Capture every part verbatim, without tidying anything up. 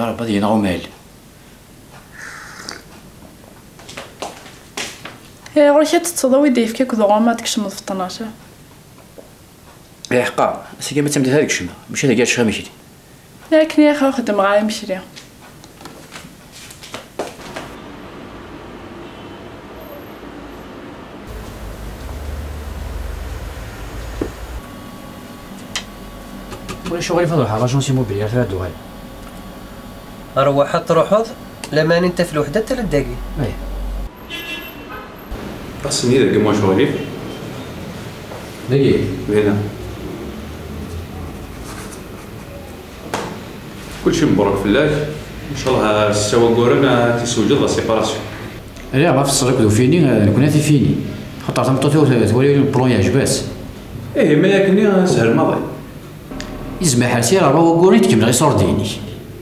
Rebbi ad yenɣ umal. Eh, ɣur-k ad tetteḍ, awi-d ayefki akked uɣrum ad tkecmeḍ f ṭnac. Iḥeqqa, ass-agi ma d tameddit ad kecmeɣ, mačči ad agi ad ččeɣ imekli. Akken i xedmeɣ ara imekli. Ulac uɣilif ad ruḥeɣ l'agence immobilière tura ad d-uɣaleɣ. Arwaḥ ad truḥeḍ, laman n taf lweḥda tala dagi. Ih. Ass-nni dagi mwac uɣilif. Dagi? Dinna. Kulci mebruk fell-ak. Ncallah ssetta wagguren ad t-id-tessewǧeḍ la séparation. Riɣ ɣef ṣṣel akked ufini, eh, nekkni ad t-ifini. Xaṭer tameṭṭut-iw t-, twala le plan yeɛjeb-as. Ihi ma akken-nni, sahel maḍi. Izmer ḥersi rebɛa wagguren i tkemmleḍ iṣurdiyen-ik.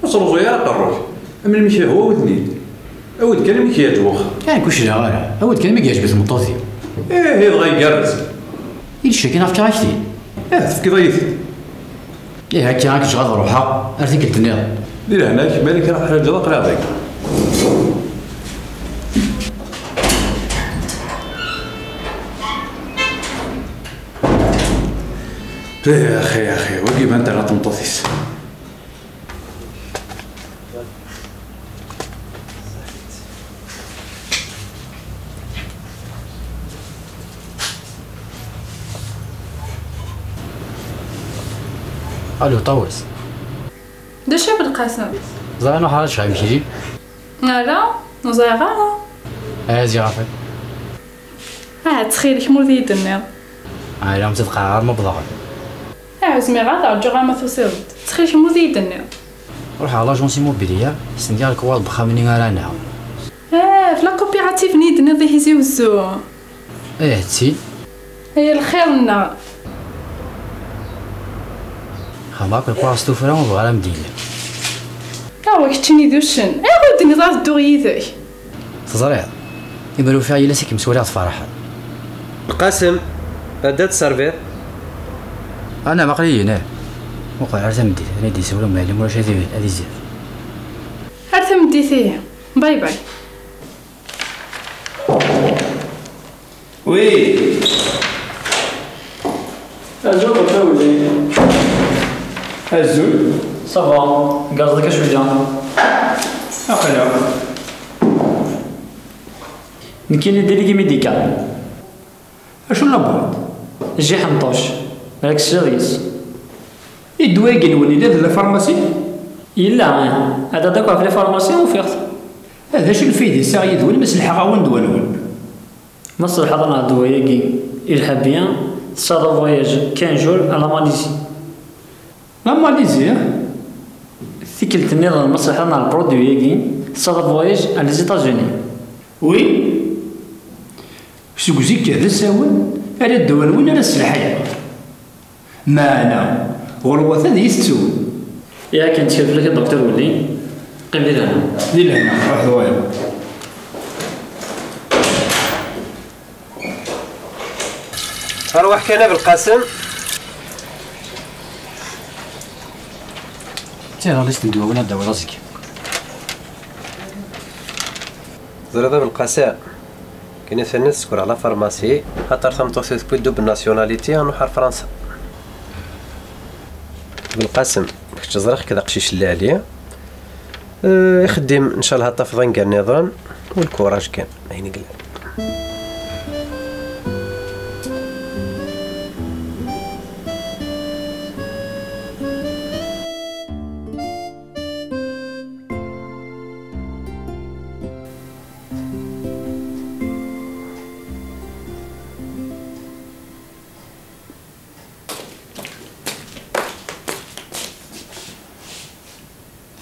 Ur sruẓuy ara aqerru-k. Am melmi k-yehwa awi-ten-id. Awi-d kan amek yeɛǧeb wexxam. Kan kucleɣ ara. Awi-d kan amek yeɛǧeb tmeṭṭut-iw. Ih, dɣa igerrez. I lecca kan fkiɣ-ak-t-id. Ih, tefkiḍ-iyi-t-id. Ih, akka ad k-ǧǧeɣ ad ruḥeɣ ar tikkelt nniḍen. Di lehna-k, ma yella kra teḥwaǧeḍ aql-aɣ dagi. Ih, axi, axi, wagi iban terna tmeṭṭut-is. Allo, Ṭawes. D acu a Belqasem? Ẓriɣ nuḥ ara ččeɣ imekli. Ala, ur ẓriɣ ara. Aya ziɣ afad. Ah, ttxil-k, ma ur d iyi-d-tenniḍ. Ala, ur tt-id-qqareɣ ara ma wwḍeɣ-d. Ah, ur zmireɣ ad rǧuɣ arma tusiḍ-d. Ttxil-k, ma ur d iyi-d-tenniḍ. Ruḥeɣ l'agence immobilière, stendiɣ lekwaɣeḍ n wexxam-nni ara nɛawen. Ah, f la coopérative-nni i d-tenniḍ di Tizi Wezzu. Ih, d tin. Ay lxir-nneɣ. Xedmeɣ akk lekwaɣeḍ s tuffra, ur bɣiɣ ara m-d-yini. Awa keččini d uccen, ayɣer ur d-tenniḍ ara dduɣ yid-k? Teẓriḍ, imi ur ufiɣ yiles i kem-swaliɣ tferḥeḍ. Lqasem, ad d-tserbiḍ? Ana aql-iyi, ih. Muqel ar tameddit, ad d-isawel umɛellem, ulac ad i-, ad izad. Ar tameddit ihi. Bye bye. Oui. Azul, docteur Wellin. Azul. Ça va, gerrzeḍ akka cwiya. Aql-aɣ. Nekkini délégué médical. Acu n la boîte? Jjiḥ n ṭuc. Malak sérieux. I ddwa-agi-nwen yella di la pharmacie? Yella, ih. Ad d-akkeɣ ɣef la pharmacie, ufiɣ-t. Ah, d acu n lfayda i sɛiɣ yid-wen ma selḥeɣ-awen ddwa-nwen? Ma tselḥeḍ-aneɣ ddwa-agi, ilḥa bien, tesɛiḍ voyage quinze jours à la Malaisie. La Malaisie? Tikkelt nniḍen ma tselḥeḍ-aneɣ le produit-agi, tesɛiḍ voyage à les États-Unis. Oui? Seg zik d asawen, ala ddwa-nwen ara sselḥayeɣ. Meɛna, ɣur-wat ad iyi-tettum. Yak, nettkel fell-ak a Docteur Wellin. Qqim di lehna. Di lehna, ruḥ d wayeḍ. Arwaḥ kan a Belqasem. D tiɣellist n ddwawi ad d-tawiḍ azekka. Teẓriḍ a Belqasem? Kini tenna tsekkeṛ la pharmacie, xaṭer tameṭṭut-iw tewwi double nationalité, ad nruḥ ar Fransa. Belqasem, kečč ẓriɣ-k d aqcic n lɛali. Eh, ixeddim, ncallah ad tafeḍ angar nniḍen, u lkuraj kan, ayen i yellan.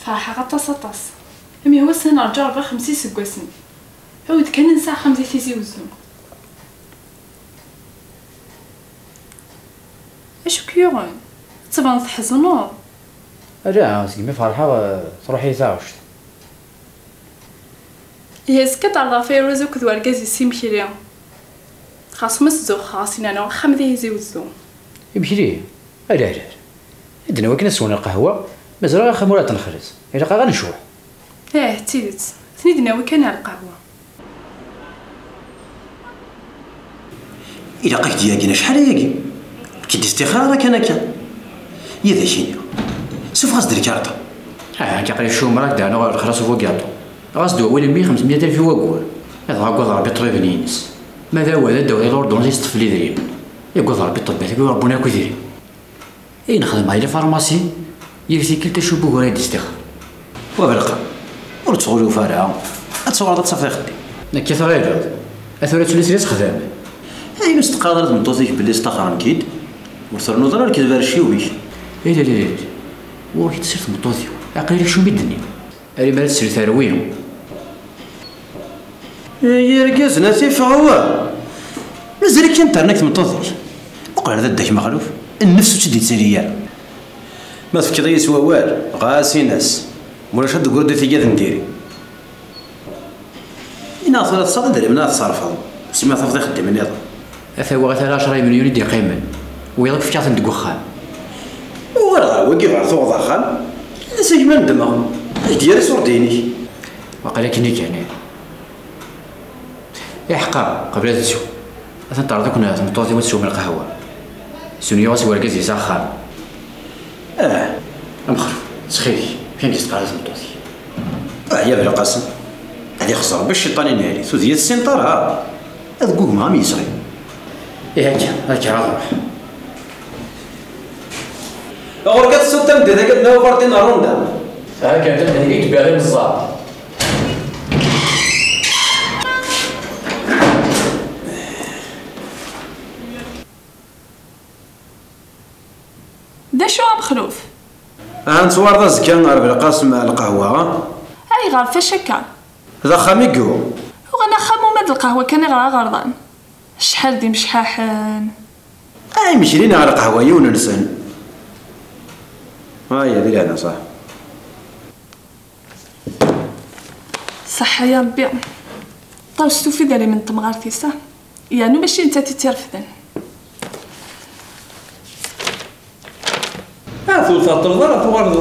Ferḥeɣ aṭas, aṭas. Imi wassen rǧuɣ ɣur-k xemsa iseggasen. Awd kan nesɛa axxam di Tizi Wezzu. Acu k-yuɣen? Tettbaneḍ tḥezneḍ. Ala, segmi ferḥeɣ, eh, truḥ-iyi taɣect. Ihi azekka ad d-terreḍ ɣef Fayruza akked wergaz-is imekli. Xas ma s-zuxxeɣ, s-inna axxam di Tizi Wezzu. Imekli? Ala, ala, ala. Ad d-nawi akken ad swen lqahwa. Ma ẓriɣ axxam ur ad t-nexriz, ilaq-aɣ ad necweḥ. Ih, d tidet. Ten-id-nawi kan ar lqahwa. Ilaq-ak-d yagi acḥal ayagi. Ur k-id-istixir ara kan akka. Yad ak-iniɣ. Sufeɣ-as-d lkarṭa. Ah, akka aql-i cumreɣ-d ɛni ɣer lexlaṣ n ubugaṭu. Ɣas d wawal mmi xemsemya alef i waggur. Iḍ aggaḍ Rebbi ṭṭbiben-ines. Ma d awal ad d-awiḍ l'ordonnance yeṭṭef idrimen. Yaggaḍ Rebbi ṭṭebbat, yaggaḍ Rebbi akk idrimen. I nexdem ɣer la pharmacie, yir tikkelt acu n wugur ay d-istixer. Wa belqa, ur ttɣuluf ara, ad tuɣaleḍ ad tafeḍ ixeddim. Akka tɣileḍ, a tura ttun isli sexdam. Ayen ur s-teqqareḍ ara tmeṭṭut-ik belli staxren-k-id, ur ternuḍ ara lekdeb ar cciw-ik. Ila, ila, ila, ɣur-k tesser tmeṭṭut-iw, aql-i akcum i d-nniɣ. Alamma ad teslet terwi. Ay irgazen, a tifeɣ wa! Mazal-ik kan ternak tmeṭṭut-ik. Muqel ar dadda-k Mexluf, nnefs ur tt-id-yettali ara. Ma tefkiḍ-iyi-tt wawal, ɣas in-as. Mulac ad d-tegreḍ i tigad n diri. Inaɣ tura tesɛiḍ idrimen ad tṣerfeḍ, sima tafeḍ ixeddimen nniḍen. Ata wa ata ɛecra yemelyun i d-yeqqimen. Wiyaḍ akk fkiɣ-ten deg uxxam. Uɣal ɣer wagi ɣer tuɣeḍ axxam. D asagem ad nedmeɣ. Ad k-d-yerr iṣurdiyen-ik. Waqil akken i kan. Iḥqa, qbel ad ttu. Atan terḍa-ken tmeṭṭut-iw ad teswem lqahwa. Sun yuɣ-as wergaz-is axxam. Ah, amexluf, ttxil-k, kan k-isteqra tmeṭṭut-ik. Ah, ya Belqasem, ad ixẓer Rebbi cciṭan i nehri, tudya tessineḍ ara. Ad ggugmeɣ am yesɣi. Ihi akka, ad kkreɣ ad ruḥ. Ɣur-k ad tessuḍ tameddit akka d naw parti n ṛunda. Akka, tameddit i d-tebbiɣ imeẓẓaɣ. D acu a Mexluf? Aha nettwarḍ azekka ar Belqasem lqahwa. Ayɣer, fac akka? D axxam i yuɣ. Uɣen axxam uma d lqahwa kan i ɣer aɣerḍan. Acḥal d imecḥaḥen. Ay mekrin ɣer lqahwa yiwen-nsen. Aya di lehna ṣaḥ. Ṣaḥḥa ya Rebbi. Ṭawes tufi idrimen n temɣart-is, ah. Yernu mačči nettat i tt-irefden. Ah, ur tɛeṭṭleḍ ara tuɣaleḍ.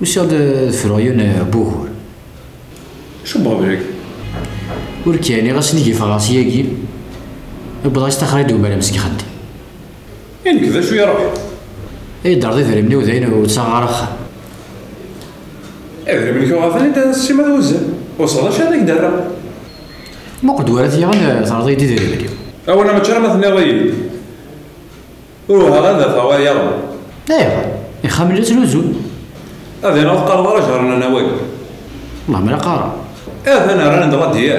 Usiɣ-d ad fruɣ yiwen n wugur. Acu n uɣbel-agi? Ur k-yeɛni ɣas nnig yeffeɣ ɣer syagi, wwḍeɣ-as taxrayt umar-am seg ixeddim. I nekk d acu i ruḥ? Ay d-terḍ idrimen-iw dayen ur ttaɣeɣ ara axxam. Idrimen-ik uɣaten-id sima d wuzan. Ur sɛiḍ acu ara ak-d-rreɣ. Muqel-d war at yaɣen terḍa-yi-d idrimen-iw. Awal mačči ara ma tenniḍ-iyi-d. Ur wehhaɣ ad afeɣ war yaɣen. Ayɣer? Ixxamen la ttnuzun. Ad iniɣ teqqareḍ ara jehren anawag. Wellah ma la qqareɣ. Atan rran-d radiya.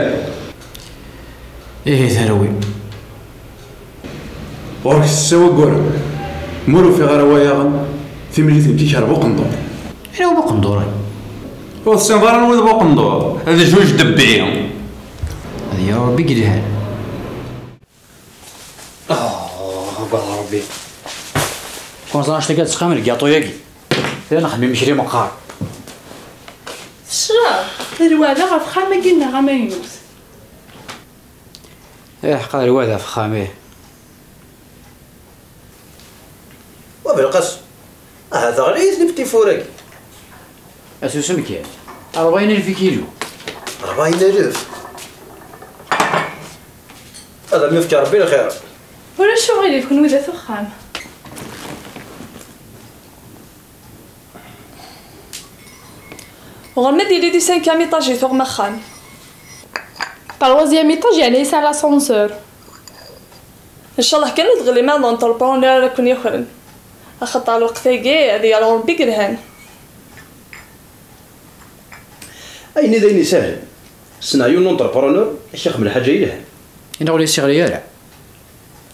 Ihi tarwi. Ɣur-k setta wagguren. Ma ur ufiɣ ara wayaɣen, timlilit n kikar buqendur. Anwa buqendur-a? Ur tessineḍ ara anwa d buqendur? D juj debbi. Ad yaru Rebbi i yelhan. Oh, agad Rebbi. Kun ẓran ctagi ad tesqam lgaṭu-yagi. Tella nexdem imekli meqqar. Tecra, lwada ɣef xxam-agi-nneɣ amaynut. Iḥqa lwada ɣef xxam-ih. Wa Belqasem, ahat ɣlayit les petits fours-agi. Asusem kan. Rebɛin alef i kilu. Rebɛin alef? Ad am-yefk Rebbi lxir. Ulac uɣilif, kenwi d at uxxam. Ɣur-m ad yili di cinquième étage i tuɣem axxam. Troisième étage, yeɛni yesɛa l'ascenseur. Ncallah kan ur d-ɣlim ara d entrepreneur ara ken-yakren. Axaṭer lweqt-agi ad yerɣ Rebbi i yelhan. Ayen i d ayen isehlen. Ssneɣ yiwen n entrepreneur, ak-ixdem lḥaǧa yelhan. Ina ur yessiɣli ara.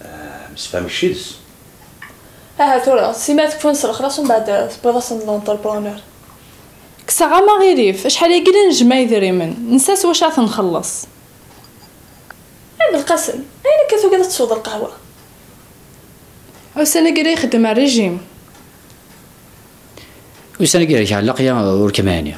Ah, msefham kečč yid-s. Aha tura, sima tekfun s lexlaṣ umbeɛd tewwiḍ-asen-d l'entrepreneur. Kkseɣ-am aɣilif, acḥal-agi la nejmeɛ idrimen, nsa s wacu ara t-nxelleṣ. Ay Belqasem, ayen akka tugiḍ ad tesweḍ lqahwa? Ussan-agi la ixeddem régime. Ussan-agi la k-ɛelleq ya ur kem-ɛniɣ.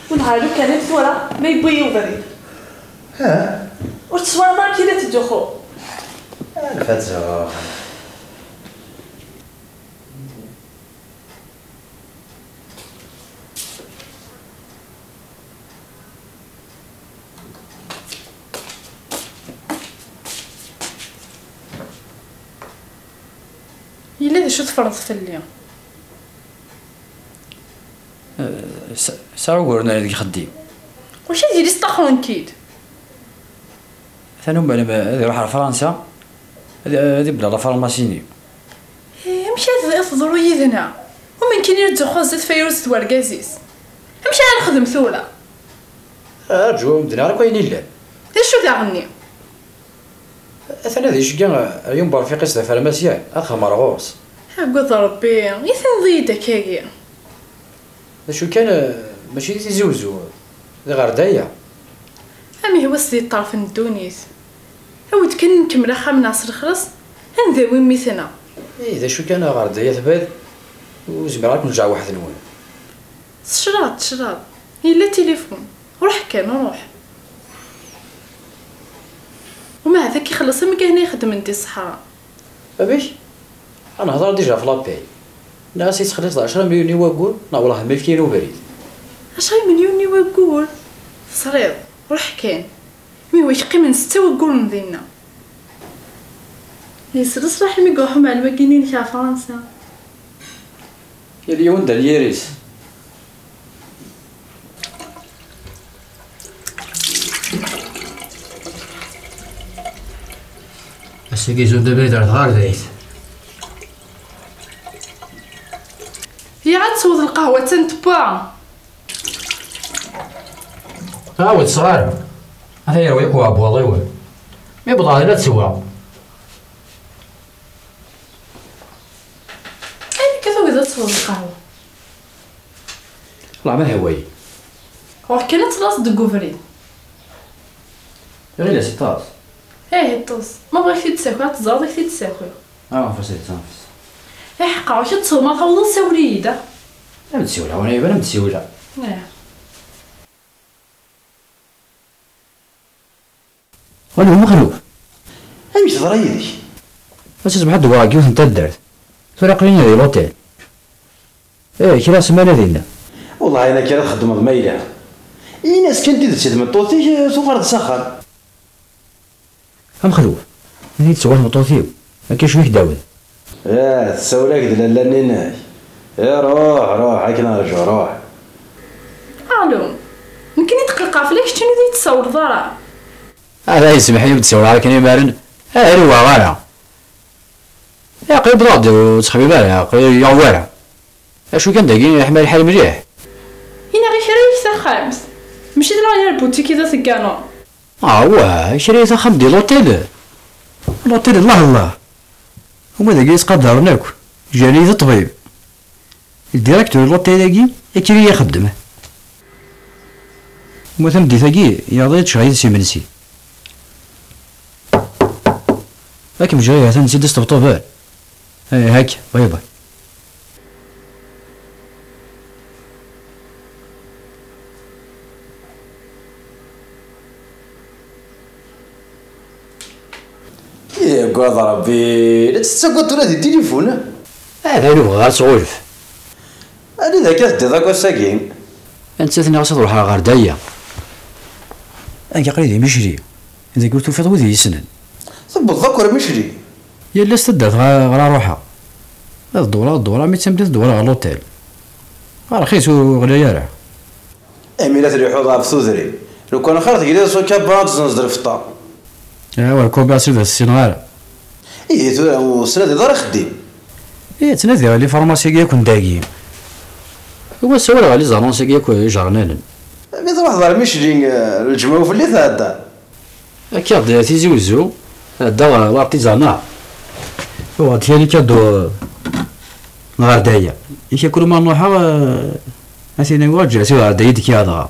Welha lukan i tura. Ma yewwi-yi ubrid. Ha? Ur teswiɛeḍ ara akken ad tedduxu. Anef ad ẓreɣ. Yella d acu teffreḍ fell-i? Eh, s-, sɛiɣ uguren ara deg ixeddim. Wacu ad yili staxren-k-id? Atan umalim ad iruḥ ar Fransa, ad, ad ibna lafarmasi-nni. Eh, amek ad, ad teḍru yid-neɣ? Umi nekkini nettzuxxu zdat Fayruz d wergaz-is. Amek ara nexdem tura? Arǧu, ur medden ara akk ayen illan. D acu daɣen-nni? Atan ad iceggeɛ Ɛyun Berfiqis d afarmasyan, ad xemmer ɣur-s. Agad Rebbi, i tenniḍ-iyi-d akkagi? D acu kan, eh, mačči di Tizi Wezzu, di Ɣerdaya. Amihi wa s di ṭṭerf n ddunit. Awi-d kan nkemmel axxam-nneɣ s lexlaṣ, ad ndawi mmi-tneɣ. Ih, d acu kan, Ɣerdaya tbad, ur zmireɣ ad ken-ǧǧeɣ weḥd-nwen. Tecraḍ, tecraḍ. Yella tilifun. Ruḥ kan, ruḥ. Umahat ad k-ixelleṣ am wakken i xeddmen di ṣṣeḥra. Amek? Ad nehḍer dija ɣef l'appel. Nniɣ-as i txelliṣ d ɛecra melyun i wayyur, neɣ wellah ma yefka-yi-n ubrid. Ɛecra melyun i wayyur? Tesriḍ, ruḥ kan. Mi wa k-qqimen setta wagguren dinna. Yes leṣlaḥ imi iruḥ umɛellem-agi-nni-inek ɣer Fransa. Yal yiwen d anyir-is. Ass-agi zun-d abrid ar tɣerdayt. Yya ad tesweḍ lqahwa, attan tewwa. Ah, ur ttesseɣ ara. Ata yerwa yakk uɛebbuḍ-iw. Mi wwḍeɣ din ad ttewweɣ. Amek i tugiḍ ad tesweḍ lqahwa? Wellah ma hwayi. Ruḥ kan ad tlaẓeḍ deg ubrid. Iɣil-as iṭas. Ih, iṭṭes. Ma bɣiɣ ad k-t-id-ssakiɣ, ad teẓreḍ ad k-t-id-ssakiɣ. Ah, ɣef ass-a d tanfest. Iḥeqqa, ruḥ ad tesweḍ, ma tɛawdeḍ siwel-iyi-d. Ad m-d-siwleɣ, wana yebɣa ad m-d-siwleɣ. Ih. Alo, Mexluf. Amek teḍra yid-k? Ass-a ṣbeḥ ad d-uɣaleɣ deg yiwet n taddart. Tura aql-i di l'hôtel. Eh, kra ssmana dinna. Wellah ayen akka ara txeddmeḍ ma yella. Ini-as kan tidet i tmeṭṭut-ik, eh, tuɣaleḍ s axxam. A Mexluf, ini-d tewwa tmeṭṭut-iw, akka cwi k-d-awd. Eh, tessawel-ak-d lalla-nni-inek. Eh, ruḥ, ruḥ, akken rǧu, ruḥ. Alo, nekkini tqelqeɣ fell-ak, keččini ur yi-d-tessawleḍ ara. Ah, da yesmeḥ-iyi ur d-ssawleɣ ara kan imaren. Ah, ur uɣeɣ ara. Aql-i wwḍeɣ-d, ur ttxemmim ara, aql-i yuɣ wara. Acu kan dagi, yeḥma lḥal mliḥ. Ini-aɣ kra-ik taxxamt. Mačči d la arrière-boutique i d tegganeḍ. Ah, wah, kra-yi taxxamt di l'hôtel. L'hôtel, Allah, Allah. Huma dagi yettqadaren akk. Ǧǧan-iyi d ṭṭbib. Directeur n l'hôtel-agi, akka i ixeddem. Ma tameddit-agi, yaḍ-iyi-d ccɣel yid-s imensi. Ad kem-ǧǧeɣ ihi, atan tt-id-isṭebṭuben. Eh, hak, bye bye. Igad Rebbi, la tettagad tura di tilifun? Ah, d ayen ur bɣiɣ ara ad tɣulef. Anida akka teddiḍ akk ass-agi? Nettat nniɣ-as ad ruḥeɣ ɣer Daya. Agi aql-i di Micli. Dagi ur tufiḍ wid i yi-ssnen. Tewwḍeḍ akk ɣer Micli? Yal ass taddart ɣer, ɣer ara ruḥeɣ. Ad dewreɣ, ad dewreɣ, mi d tameddit ad dewreɣ ɣer l'hôtel. Rxis, ur ɣlay ara. Imi la tleḥḥuḍ ɣef tudrin, lukan xir tegliḍ s ukabba ad tzenzeḍ lfeṭṭa. Ah, war kubba sida ssineɣ ara. Ihi tura ur tesnadiḍ ara axeddim? Ih, ttnadiɣ les pharmacies-agi akk n dagi. Wa ssawaleɣ les annonces-agi akk ijernanen. Mi truḥeḍ ɣer Micli, eh, lǧemɛa ufell-i tɛedda. Akka d Tizi Wezzu, ɛeddaɣ ɣer l'artisanat. Uɣeɣ-d kan ikadu n ɣer Daya. Ikakul ma nruḥeɣ, eh, a tin-agi ǧǧiɣ-tt ɣer Daya d-kkiɣ dɣa.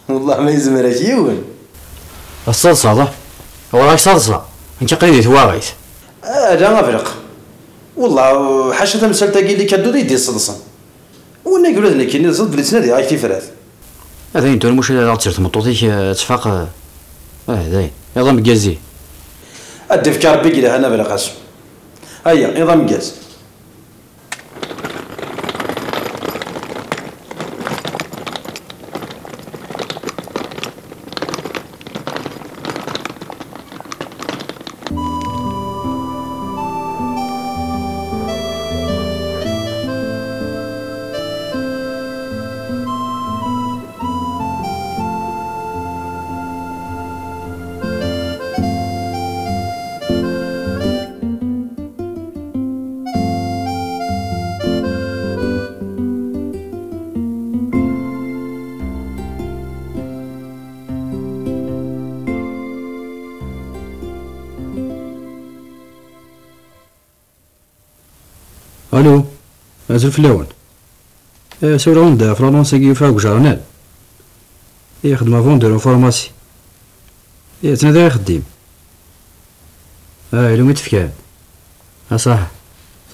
Wellah ma yezmer-ak yiwen. Ad tettaḍsaḍ, ah? Ɣur-ak taḍsa. Nekk aql-i di twaɣit. Ala a Belq. Wellah, ḥaca tamsalt-agi n likadu i d-yesseḍsen. Wannag ula d nekkini ẓid belli ttnadiɣ-ak tifrat. Dayen tura, muc ad aɣ-d-terr tmeṭṭut-ik, eh, ad tfaq, eh, ah, dayen. Iḍ ameggaz ihi. Ad d-ifk Ṛebbi i yelhan a Belqasem. Aya, iḍ ameggaz. Alo, azul fell-awen. Eh, ssawleɣ-awen-d ɣef l'annonce-agi yufa deg ujernan. Eh, xeddmeɣ vendeur en pharmacie. Eh, ttnadiɣ axeddim. Ah, ilum i d-fkan. Ah, ṣaḥ.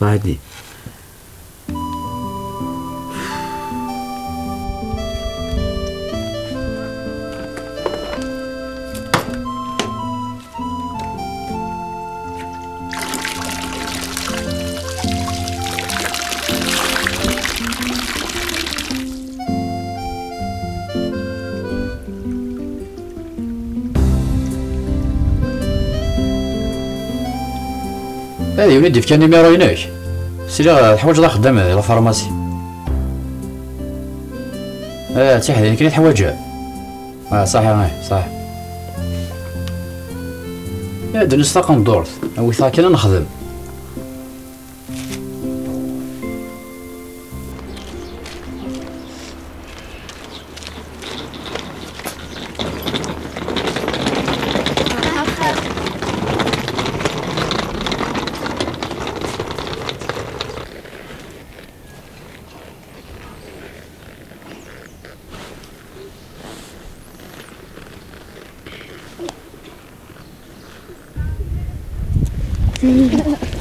Ṣaḥ-agi. Ad yiwen i d-ifkan numéro-inek. Sliɣ teḥwaǧeḍ axeddam di la pharmacie. Ah, d tiḥdayin kan i teḥwaǧem. Ah, ṣaḥi, ah, ṣaḥi. Ad d-nes taqendurt, awit-aɣ kan ad nexdem.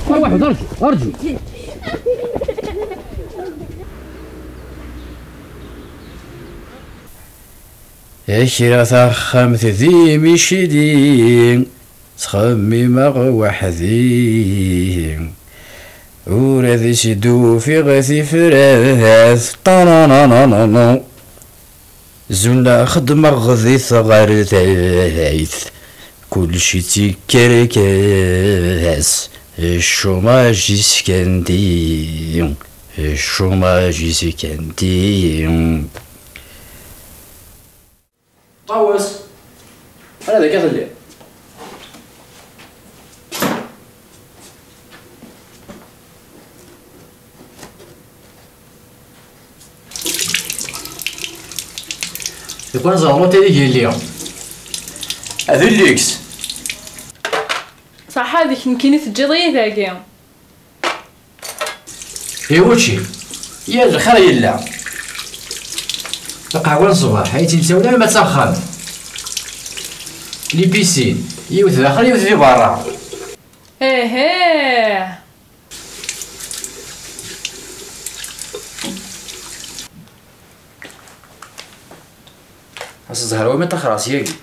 واحد، ارجو، ارجو. Kra taxxamt d imicidi, ttxemmimeɣ weḥd-i. Ur ad s-d-ufiɣ tifrat. Tanananananu. Zun xeddmeɣ di tɣerdayt, kullec yettikerkas. Chômage iskandi, chômage iskandi. Ṭawes. Ala d akka telliḍ. Deg wanẓar n watay i yelli. D luxe. Ṣaḥa, d kemm kan i teǧǧiḍ-iyi dagi. I wučči? Yal lxir yella. Lqahwa n ṣṣbeḥ ay tt-yemsawlen arma d s axxam. Les piscines, yiwet daxel, yiwet di berra. Ehe. As zzher wa mi ṭaxreɣ syagi.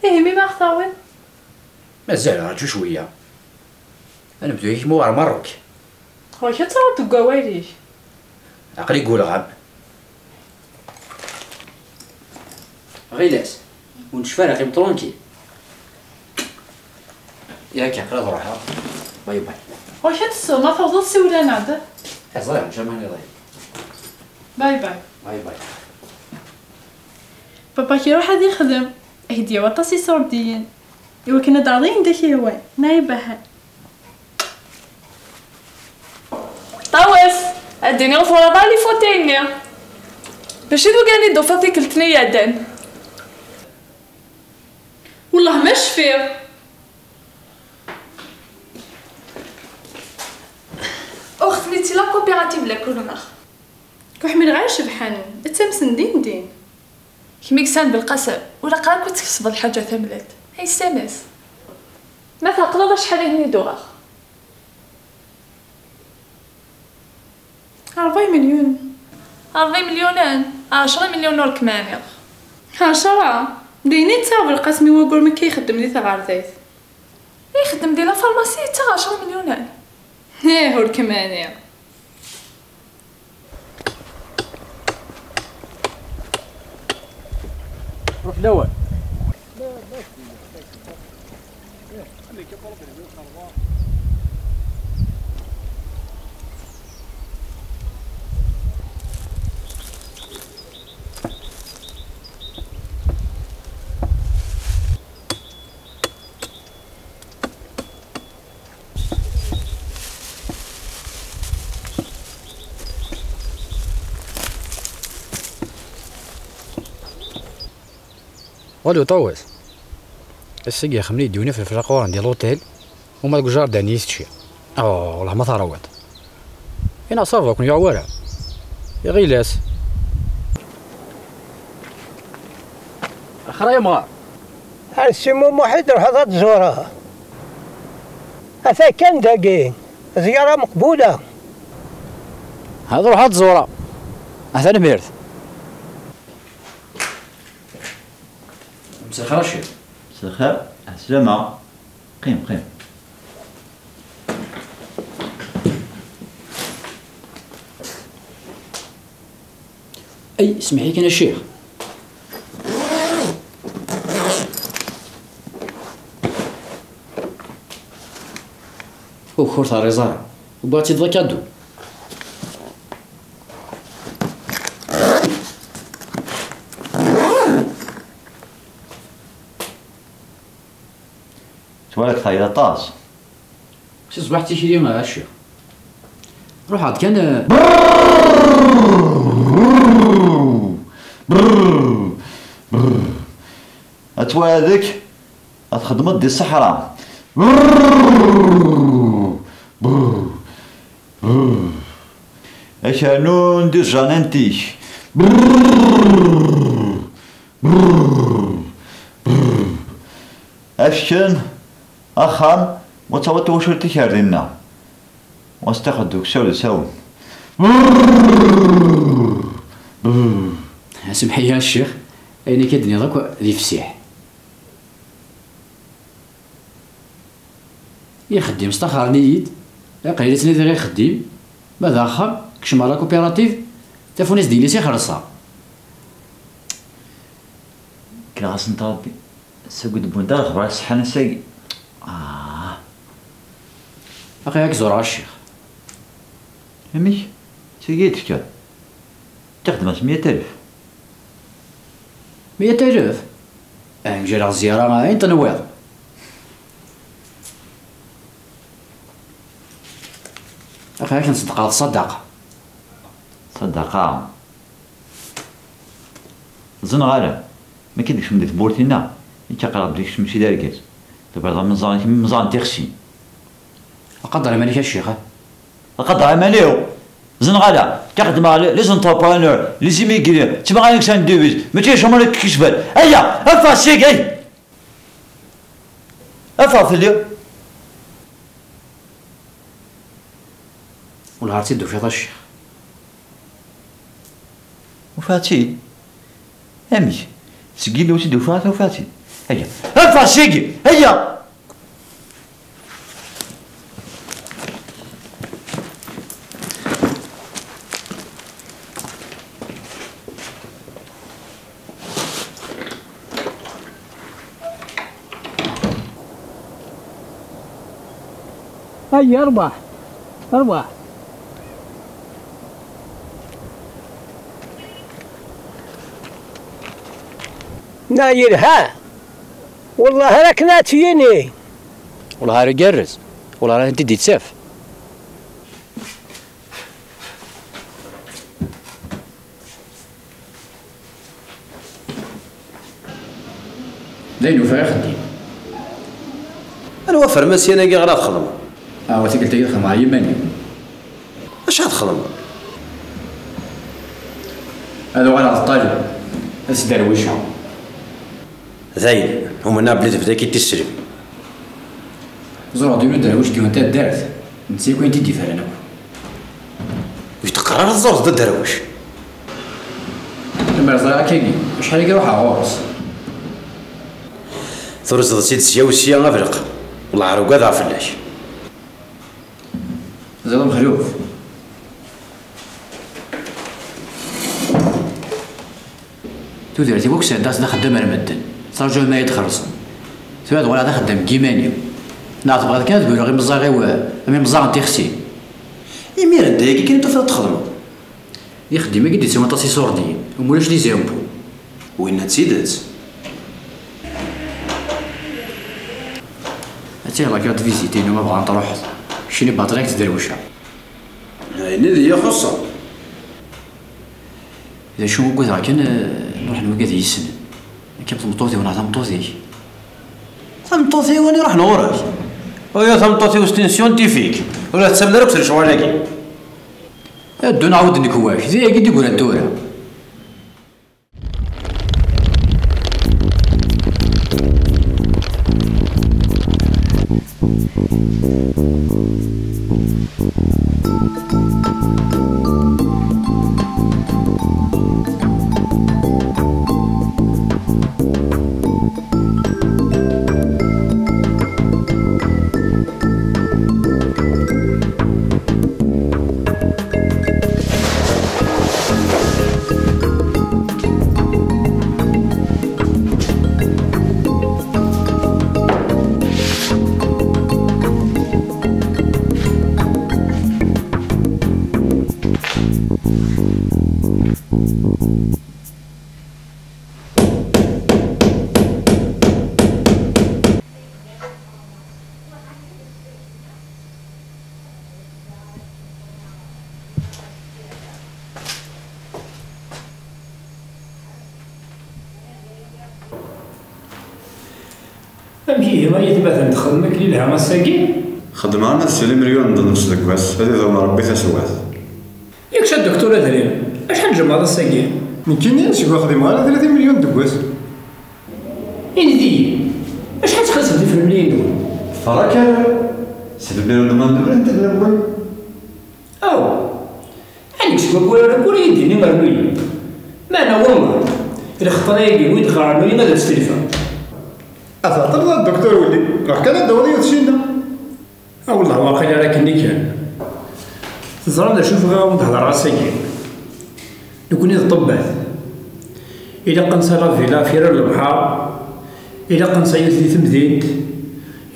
Ihi, mi ma ɣ-tawiḍ? Mazal, rǧu cwiya. Ad nebdu yekmu ɣer Merruk. Ɣur-k ad taɣeḍ deg wawal-ik. Aql-i deg ulɣam. Ɣilas, ur necfi ara, qqim tranquille. Yak, aql-i ad ruḥeɣ. Bye bye. Ɣur-k ad tesseḍ, ma tawḍeḍ siwel-aneɣ-d. Ẓriɣ, nečča ma niḍen. Bye bye. Bye bye. Papa-k iruḥ ad ixdem. Ak-d-yawi aṭas iṣurdiyen. Iwakken ad d-taɣeḍ ayen d ak-yehwan. Neɣ ibahan. Ṭawes, ad d-iniɣ ur twalaḍ ara lifutay-nni. Mačči d ugan i d-tufiḍ tikkelt-nni iɛeddan. Wellah ma cfiɣ. Uxtli d la coopérative la Colmar. Ur ḥmileɣ ara Cebḥan, d tamesn din din. Kemm i yesan Belqasem, ur ilaq ara akk ad tkesbeḍ lḥaǧa tamellalt. Ay ssamas. Ma tɛeqleḍ acḥal i ten-id-uɣeɣ? Ṛebɛa imelyunen. Ṛebɛa imelyunen? Ɛecra melyun ur kem-ɛniɣ. Ɛecra? D ayen i yettaɣ Belqasem i wayyur mi akka ixeddem di tɣerdayt. Ixeddem di la pharmacie, yettaɣ ɛecra melyunen. Ih, ur kem-ɛniɣ. Ruḥ lawan. Ɣali uṭawes. Ass-agi ixemmel-iyi-d yiwen ifelfel aquran di l'hôtel, uma deg ujardin i yi-tečči. Oh, wellah ma taṛwiḍ. Ina ça va, ur ken-yuɣ wara. Iɣil-as. Axir ay amɣar. Ar Si Mumuḥ i d-ruḥeḍ ad tẓureḍ. Ata kan dagi, zyara meqbula. Ad ruḥeɣ ad ẓureɣ. Ah, tanemmirt. Mselxir a Ccix. Mselxir, ɛeslama. Qqim, qqim. Ay, semmeḥ-iyi kan a Ccix. Uk ur terriẓ ara. Wwiɣ-tt-id d akadu. Twala-k teɛyiḍ aṭas. Si ṣṣbeḥ d tikli a Ccix. Ruḥeɣ-d kan, eh. Ad twala deg, ad txedmeḍ di ṣṣeḥra. Akernun di zzanant-ik. Afken axxam, wa d tawacult-ik ar dinna. Wa s-taxed deg usawl s awen. Semmeḥ-iyi a Ccix, ayen akka d-nniḍ akk d ifsiḥ. Ixeddim staxaren-iyi-d, aql-i ttnadiɣ ixeddim, ma d axxam, kecmeɣ la coopérative, tafunast d yelli-s i xellṣeɣ. Kkreɣ-asent Rebbi, seg ur d-wwint ara lexbar ṣeḥḥan ass-agi. Ah. Aql-i ad k-ẓureɣ a Ccix. Amek? Tagi i d-tefkiḍ? Tixdem-as meyya alef. Meyya alef? Ah, mjaleɣ zzyara ayen tenwiḍ. Aql-ak nṣeddqeɣ ṣadaqa. Ṣadaqa? Ẓenɣ ara. Mi k-id-kecmen di tmurt-inna, i k-aql-aɣ-d kecem mačči d argaz. Tufiḍ amenẓar, kemm imenẓaren tixsi. Aqader iman-ik a Ccix, a? Aqader iman-iw? Ẓenɣ ala, k-xedmeɣ les, les entrepreneurs, les immigrés, d timɣarin kksen ddubis, mačči d acamar i k-ikecben. Aya, ffeɣ seg-i! Ffeɣ fell-i! Wellah ar tt-id-tufiḍ a Ccix. Ufiɣ-tt-id? Amek? Seg yillu ur tt-id-ufiɣ ara, ufiɣ-tt-id. Aya, ffeɣ seg-i! Aya! Ay, rbeḥ, rbeḥ. Na yelha. Wellah ar akken ad tt-yini. Wellah ar igerrez. Wellah ar tent-id-ittaf. D ayen ufiɣ ixeddim. Anwa afermasyan-agi ara txedmeḍ? Awa tikkelt-agi xedmeɣ yiman-iw. Acu ad txedmeḍ? Ad uɣaleɣ d ṭṭaleb, ad sderwiceɣ. Dayen, umneɣ belli tebda-k-id tisselbi. Ẓureɣ-d yiwen uderwic deg yiwen taddart, netta yakk i tent-id-iferren akk. Ur yi-d-qqar ara tẓureḍ-d aderwic. Mer ẓriɣ akkagi, acḥal i iruḥ ɣur-s. Turzeḍ-tt-id sya u sya a Belq. Wellah ar ugadeɣ fell-ak. Ziḍ Mexluf. Tudert-iw akk sɛeddaɣ-tt d axeddam ar medden. Ttraǧuɣ ma ad xellṣen. Tura ad uɣaleɣ d axeddam deg yiman-iw. Neɣ tebɣiḍ kan ad bruɣ imeẓẓaɣ-iw am imeẓẓaɣ n tixsi? Imir-a d ayagi kan i tufiḍ ad txedmeḍ. Ixeddim-agi d-yettun aṭas iṣurdiyen, am ulac les impôts. Winna d tidet. Ad tiliḍ la carte de visite-inu ma bɣan truḥeḍ. Keččini baṭel-ik tderwec-a. Ayen i d iyi-ixuṣṣen. D acu ugadeɣ kan, eh, ruḥen wigad yis-sen. Akka tmeṭṭut-iw neɣ tameṭṭut-ik? Tameṭṭut-iw ani ruḥen ɣur-k? Uya tameṭṭut-iw c'est une scientifique. Ur la tettamen ara akk s lecɣal-agi. Ad ddun ɛawden nekk wak, d ayagi d-igran tura. Amek ihi ay atmaten, txedmem akken ilha ass-agi? Xeddmeɣ arma d sel imelyunen d nnefs deg wass, ad iḍlem Rebbi taswiɛt. Yak a Doktur Adrim, acḥal tjemɛeḍ ass-agi? Nekkini seg ur xdimeɣ ara tlata imelyunen deg wass. Init-iyi, acḥal txellṣem tifremliyin-nwen? Ferra kan, c'est le bureau de main d'œuvre n tedlawen. Aw! Anek seg waggur ara ur iyi-d-ini rnu-yi. Meɛna wellah, lxeṭṭer-agi ur yi-d-ɣer rnu-yi ad tt-telfa. A teɛṭel a Doktur Wulli, ruḥ kan ad d-tawiḍ yiwet syenna. A wellah waqil ara akken i kan. Teẓram d acu bɣiɣ ad wen-d-hedreɣ ass-agi? Nekkni d ṭṭebbat. Ilaq ad nesɛu la villa ɣef yiri n lebḥer. Ilaq ad nesɛu yiwet di temdint.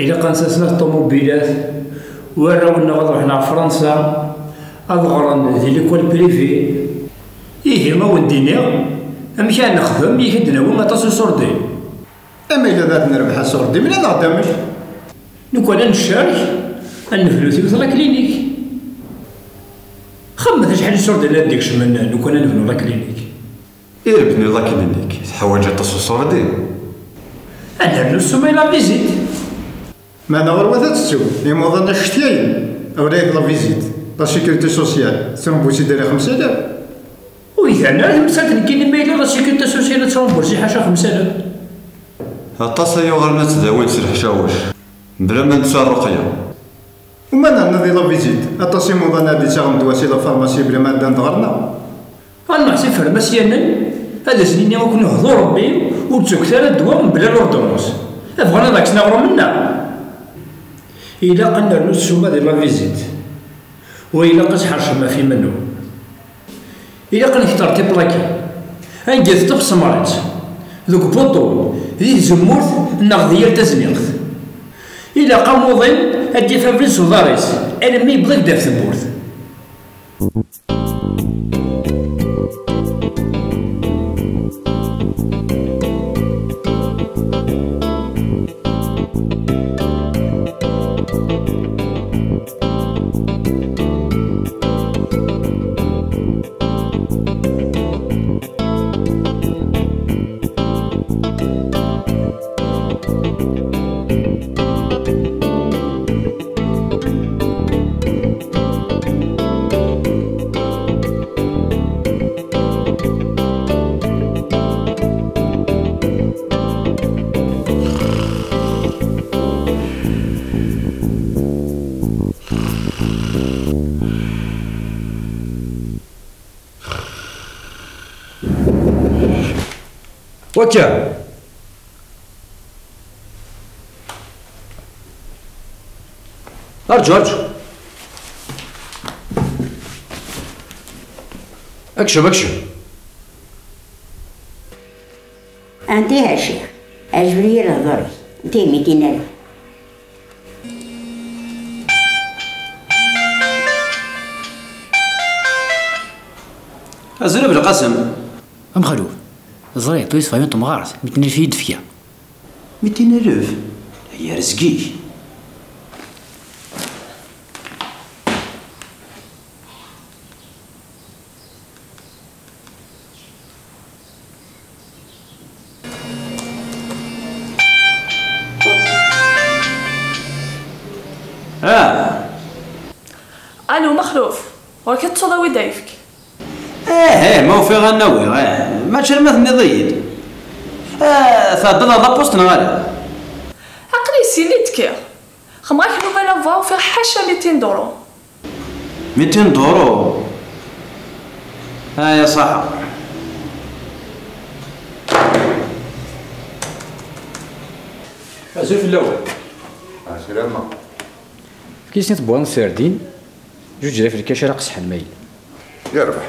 Ilaq ad nesɛu snat ṭumubilat. Warraw-nneɣ ad ruḥen ɣer Fransa ad ɣren di l'école privée. Ihi, ma wen-d-iniɣ, amek ara nexdem, yak ad d-nawi aṭas n iṣurdiyen. Ama yella d ad nerbeḥ aṣurdi, mel-aneɣ-d amek. Lukan ad neccerek, ad nebnu tiwet la clinique. Xemmet acḥal iṣurdiyen ara d-ikecmen lukan ad nebnu la clinique. I lebni la clinique, teḥwaǧ aṭas n iṣurdiyen. Ad nernu ssuma i la visite. Meɛna ɣur-wat ad tettum, imuḍan acetyayen, awlayat la visite, la sécurité sociale, tettrumbus-id ala xemsa alaf. Ur iban ara temsalt nekkini ma yella la sécurité sociale ad trumbus-i ḥaca xemsa alaf. Aṭas ay yuɣalen ad ttdawin s leḥcawec, bla ma netta rruqya. Uma nerna di la visite, aṭas imuḍan ad d-ittaɣen ddwa si la pharmacie bla ma ddan-d ɣer-neɣ. Ad neɣ tifermasyanen, ad as-nini akk nehḍu Rebbi, ur ttugget ara ddwa mebla lurdunus. Bɣan ad aksen aɣrum-nneɣ. Ilaq ad nernu ssuma di la visite. Wa ilaq ad tḥercem ɣef iman-nwen. Ilaq ad nekter tiplaki. Anga teṭṭef tsemrit, deg ubuṭun, di tzemmurt neɣ di yal tazniɣt. Ilaq amuḍin ad d-yaf abrid s uḍar-is, alamma yewweḍ-ak-d ɣef tewwurt. Akka. Arǧu, arǧu. Akcem, akcem. Anta a Ccix? Ɛejben-iyi lehdur-ik. Anta mi d-yenna? Azul a Belqasem. A Mexluf, ẓriɣ tura tefka temɣart, mitin alef i yi-d-tefka. Mitin alef? Ay arezg-ik. Ah! Alo, Mexluf, ɣur-k ad tesɛuḍ awi-d ayefk. Eh, eh, ma ufiɣ ad n-awiɣ, eh, mačči alamma tenniḍ-iyi-d. Eh, tɛeddaḍ ɣer la poste neɣ ala? Aql-i sin i d-kkiɣ. Xemɣ-ak nnuba la voix, ufiɣ ḥaca mitin duṛu. Mitin duṛu? Aya ṣaḥa. Azul fell-awen. Ɛeslama. Efk-iyi snat n tebwaḍin n tserdin, juǧ d afelkac ara qesḥen ma yella. Yerbeḥ.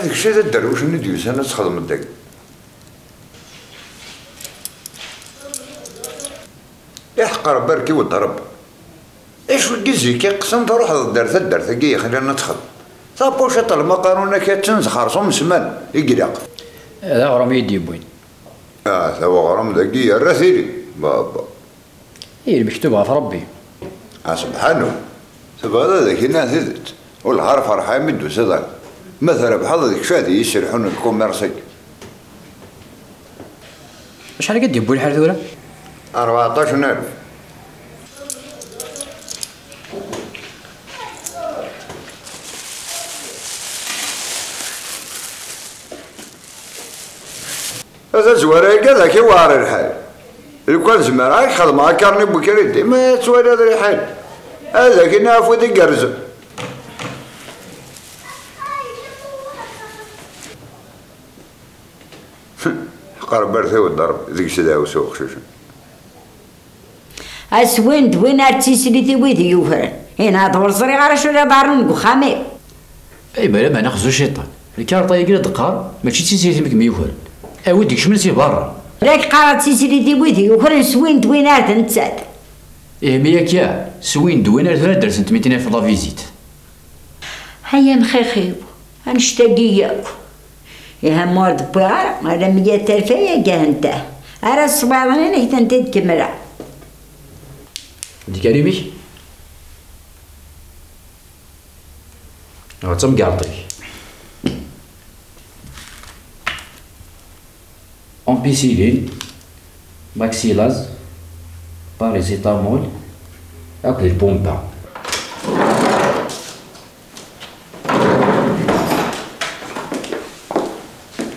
Ad kečč d aderwic-nni d-yusan ad txedmeḍ dagi. Iḥeqq Rebbi ark-iw d Rebbi. Acu n yizi-k iqqsen truḥeḍ-d ar taddart-agi yexlan ad txedmeḍ? Tapuciṭ lmaqarun-agi attan d xerṣum ssman i ilaq. D aɣrum i yi-d-yewwin. Ah, d aɣrum dagi yerra tili. Baba. I lmektub ɣef Rebbi. Ah, sebḥanu. Tebɣiḍ ad ak-iniɣ tidet? Wellah ar ferḥeɣ imi d-tusiḍ ara. Ma trebḥeḍ d kečč ad iyi-serḥun lkumirs-agi. Acḥal akka d-yewwi lḥal tura? Rbeɛṭac n alef. A tazwara-agi ad ak-iweɛer lḥal. Lukan zemreɣ ad k-xedmeɣ akarni n ukridi, ma ad twaliḍ lḥal. Ad ak-iniɣ afud igerrzen. Ḥeqq Rebbi ar tawedda Rebbi, deg-s dɛu s uqcic. Aswin d win ar d tislit i wid yukren. Inha d ur ẓriɣ ara acu ara ḍarren deg uxxam-iw. Ay, ma lameɛna xzu ciṭan. Lkarṭa-agi la d-qqar, mačči d tislit i kem-yukren. Awi-d ikecmen si berra. La k-qqareɣ d tislit i wid yukren, swin d win ar d nettat. Ihi mi akka, swin d win ar tura ad d-rsent mitin alef la visite. Ay amxix-iw, annect-agi yakk. Ihi ma ur d-wwiɣ ara, ala meyya alef ayagi, ntah. Ara ṣṣwiɛḍen ad ak-tent-id-kemmleɣ. D karim-ik? Neɣ d tamgerḍt-ik? Ampicilline, maxilaz, paracétamol akked lpumpa.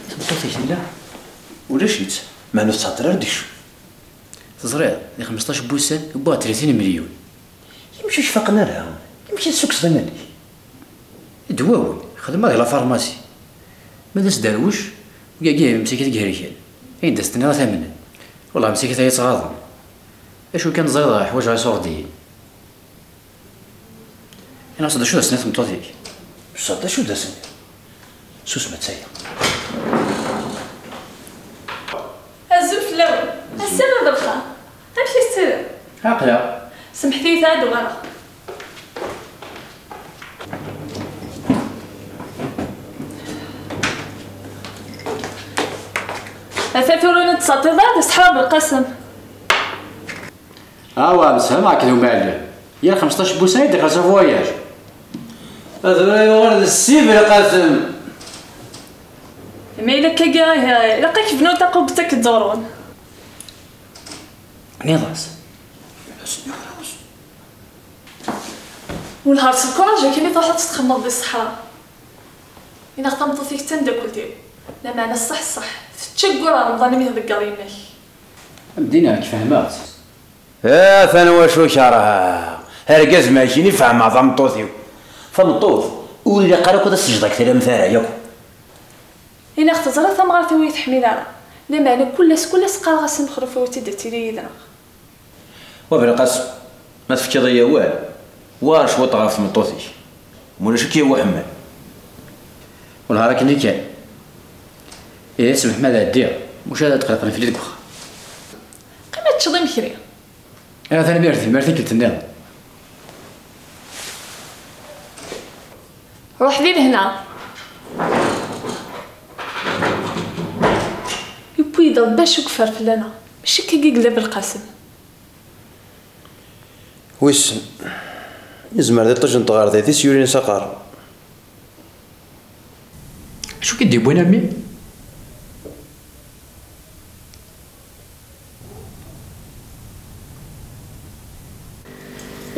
Tameṭṭut-ik tella? Ulac-itt, meɛna ur tettɛeṭṭil ara ad d-tekcem. Teẓriḍ, di xmesṭac n wussan, wwiɣ tlatin n melyun. Amek ur k-faqen ara? Amek i tessukkseḍ iman-ik? D wawi, xedmeɣ di la pharmacie. Ma d asderwec, wigagi msakit deg ihelken. Ayen d-as-tenniḍ ad t-amnen. Wellah msakit ay ttɣaḍen. Acu kan teẓriḍ ḥwaǧeɣ iṣurdiyen. Ini-as d acu d asen i tmeṭṭut-ik? Tusa d acu d asen? Susem attaya. Azul fell-awen. Ass-a ma d lxir. Amek i tettiliḍ? Aql-aɣ. Semḥet-iyi, ad uɣaleɣ. Ata tura ur nettseṭṭil ara di ṣṣeḥra Belqasem. Awa, msehmaɣ akked umɛellem. Yal xmesṭac n wussan i d-iqqel s avoyaj. Tura yuɣal d Ssi Belqasem. Ma yella akka, ilaq ad k-bnun taqubbet ad k-ḍurrun. Nniɣ-as. Wellah ar s lkuraj akken i truḥeḍ ad txemmeḍ di ṣṣeḥra. Inaɣ tameṭṭut-ik d tameddakelt-iw. Lameɛna ṣṣeḥ ṣṣeḥ, Ččeggur Remḍan imi tḍeggeḍ yemma-k. Am din-a, fehmeɣ-tt. Atan wacu kerheɣ. Argaz makin i fehmeɣ tameṭṭut-iw. Tameṭṭut, ur ilaq ara akk ad as-tejdeɣ talamt ara yakk. Iniɣ teẓra tamɣart-iw ur yi-teḥmil ara. Lameɛna kul ass, kul ass qqareɣ-as i Mexluf ur tt-id-ttili yid-neɣ. Wa Belqasem, ma tefkiḍ-iyi awal, war cwiṭ ɣef tmeṭṭut-ik. Mulac akka i Uḥemmal. Wellah akken i kan. Ihi smeḥ ma ad ɛeddiɣ, muc ad tqelqen fell-i deg uxxam. Qqim ad teččeḍ imekli. Ah, tanemmirt-im, ar tikkelt nniḍen. Ruḥ di lehna. Yewwi-d Rebbi acu yeffer fell-aneɣ. Mačči akka i yella Belqasem. Wissen. Yezmer d iṭij n tɣerdit i s-yulin s aqerru. Acu k-id-yewwin a mmi?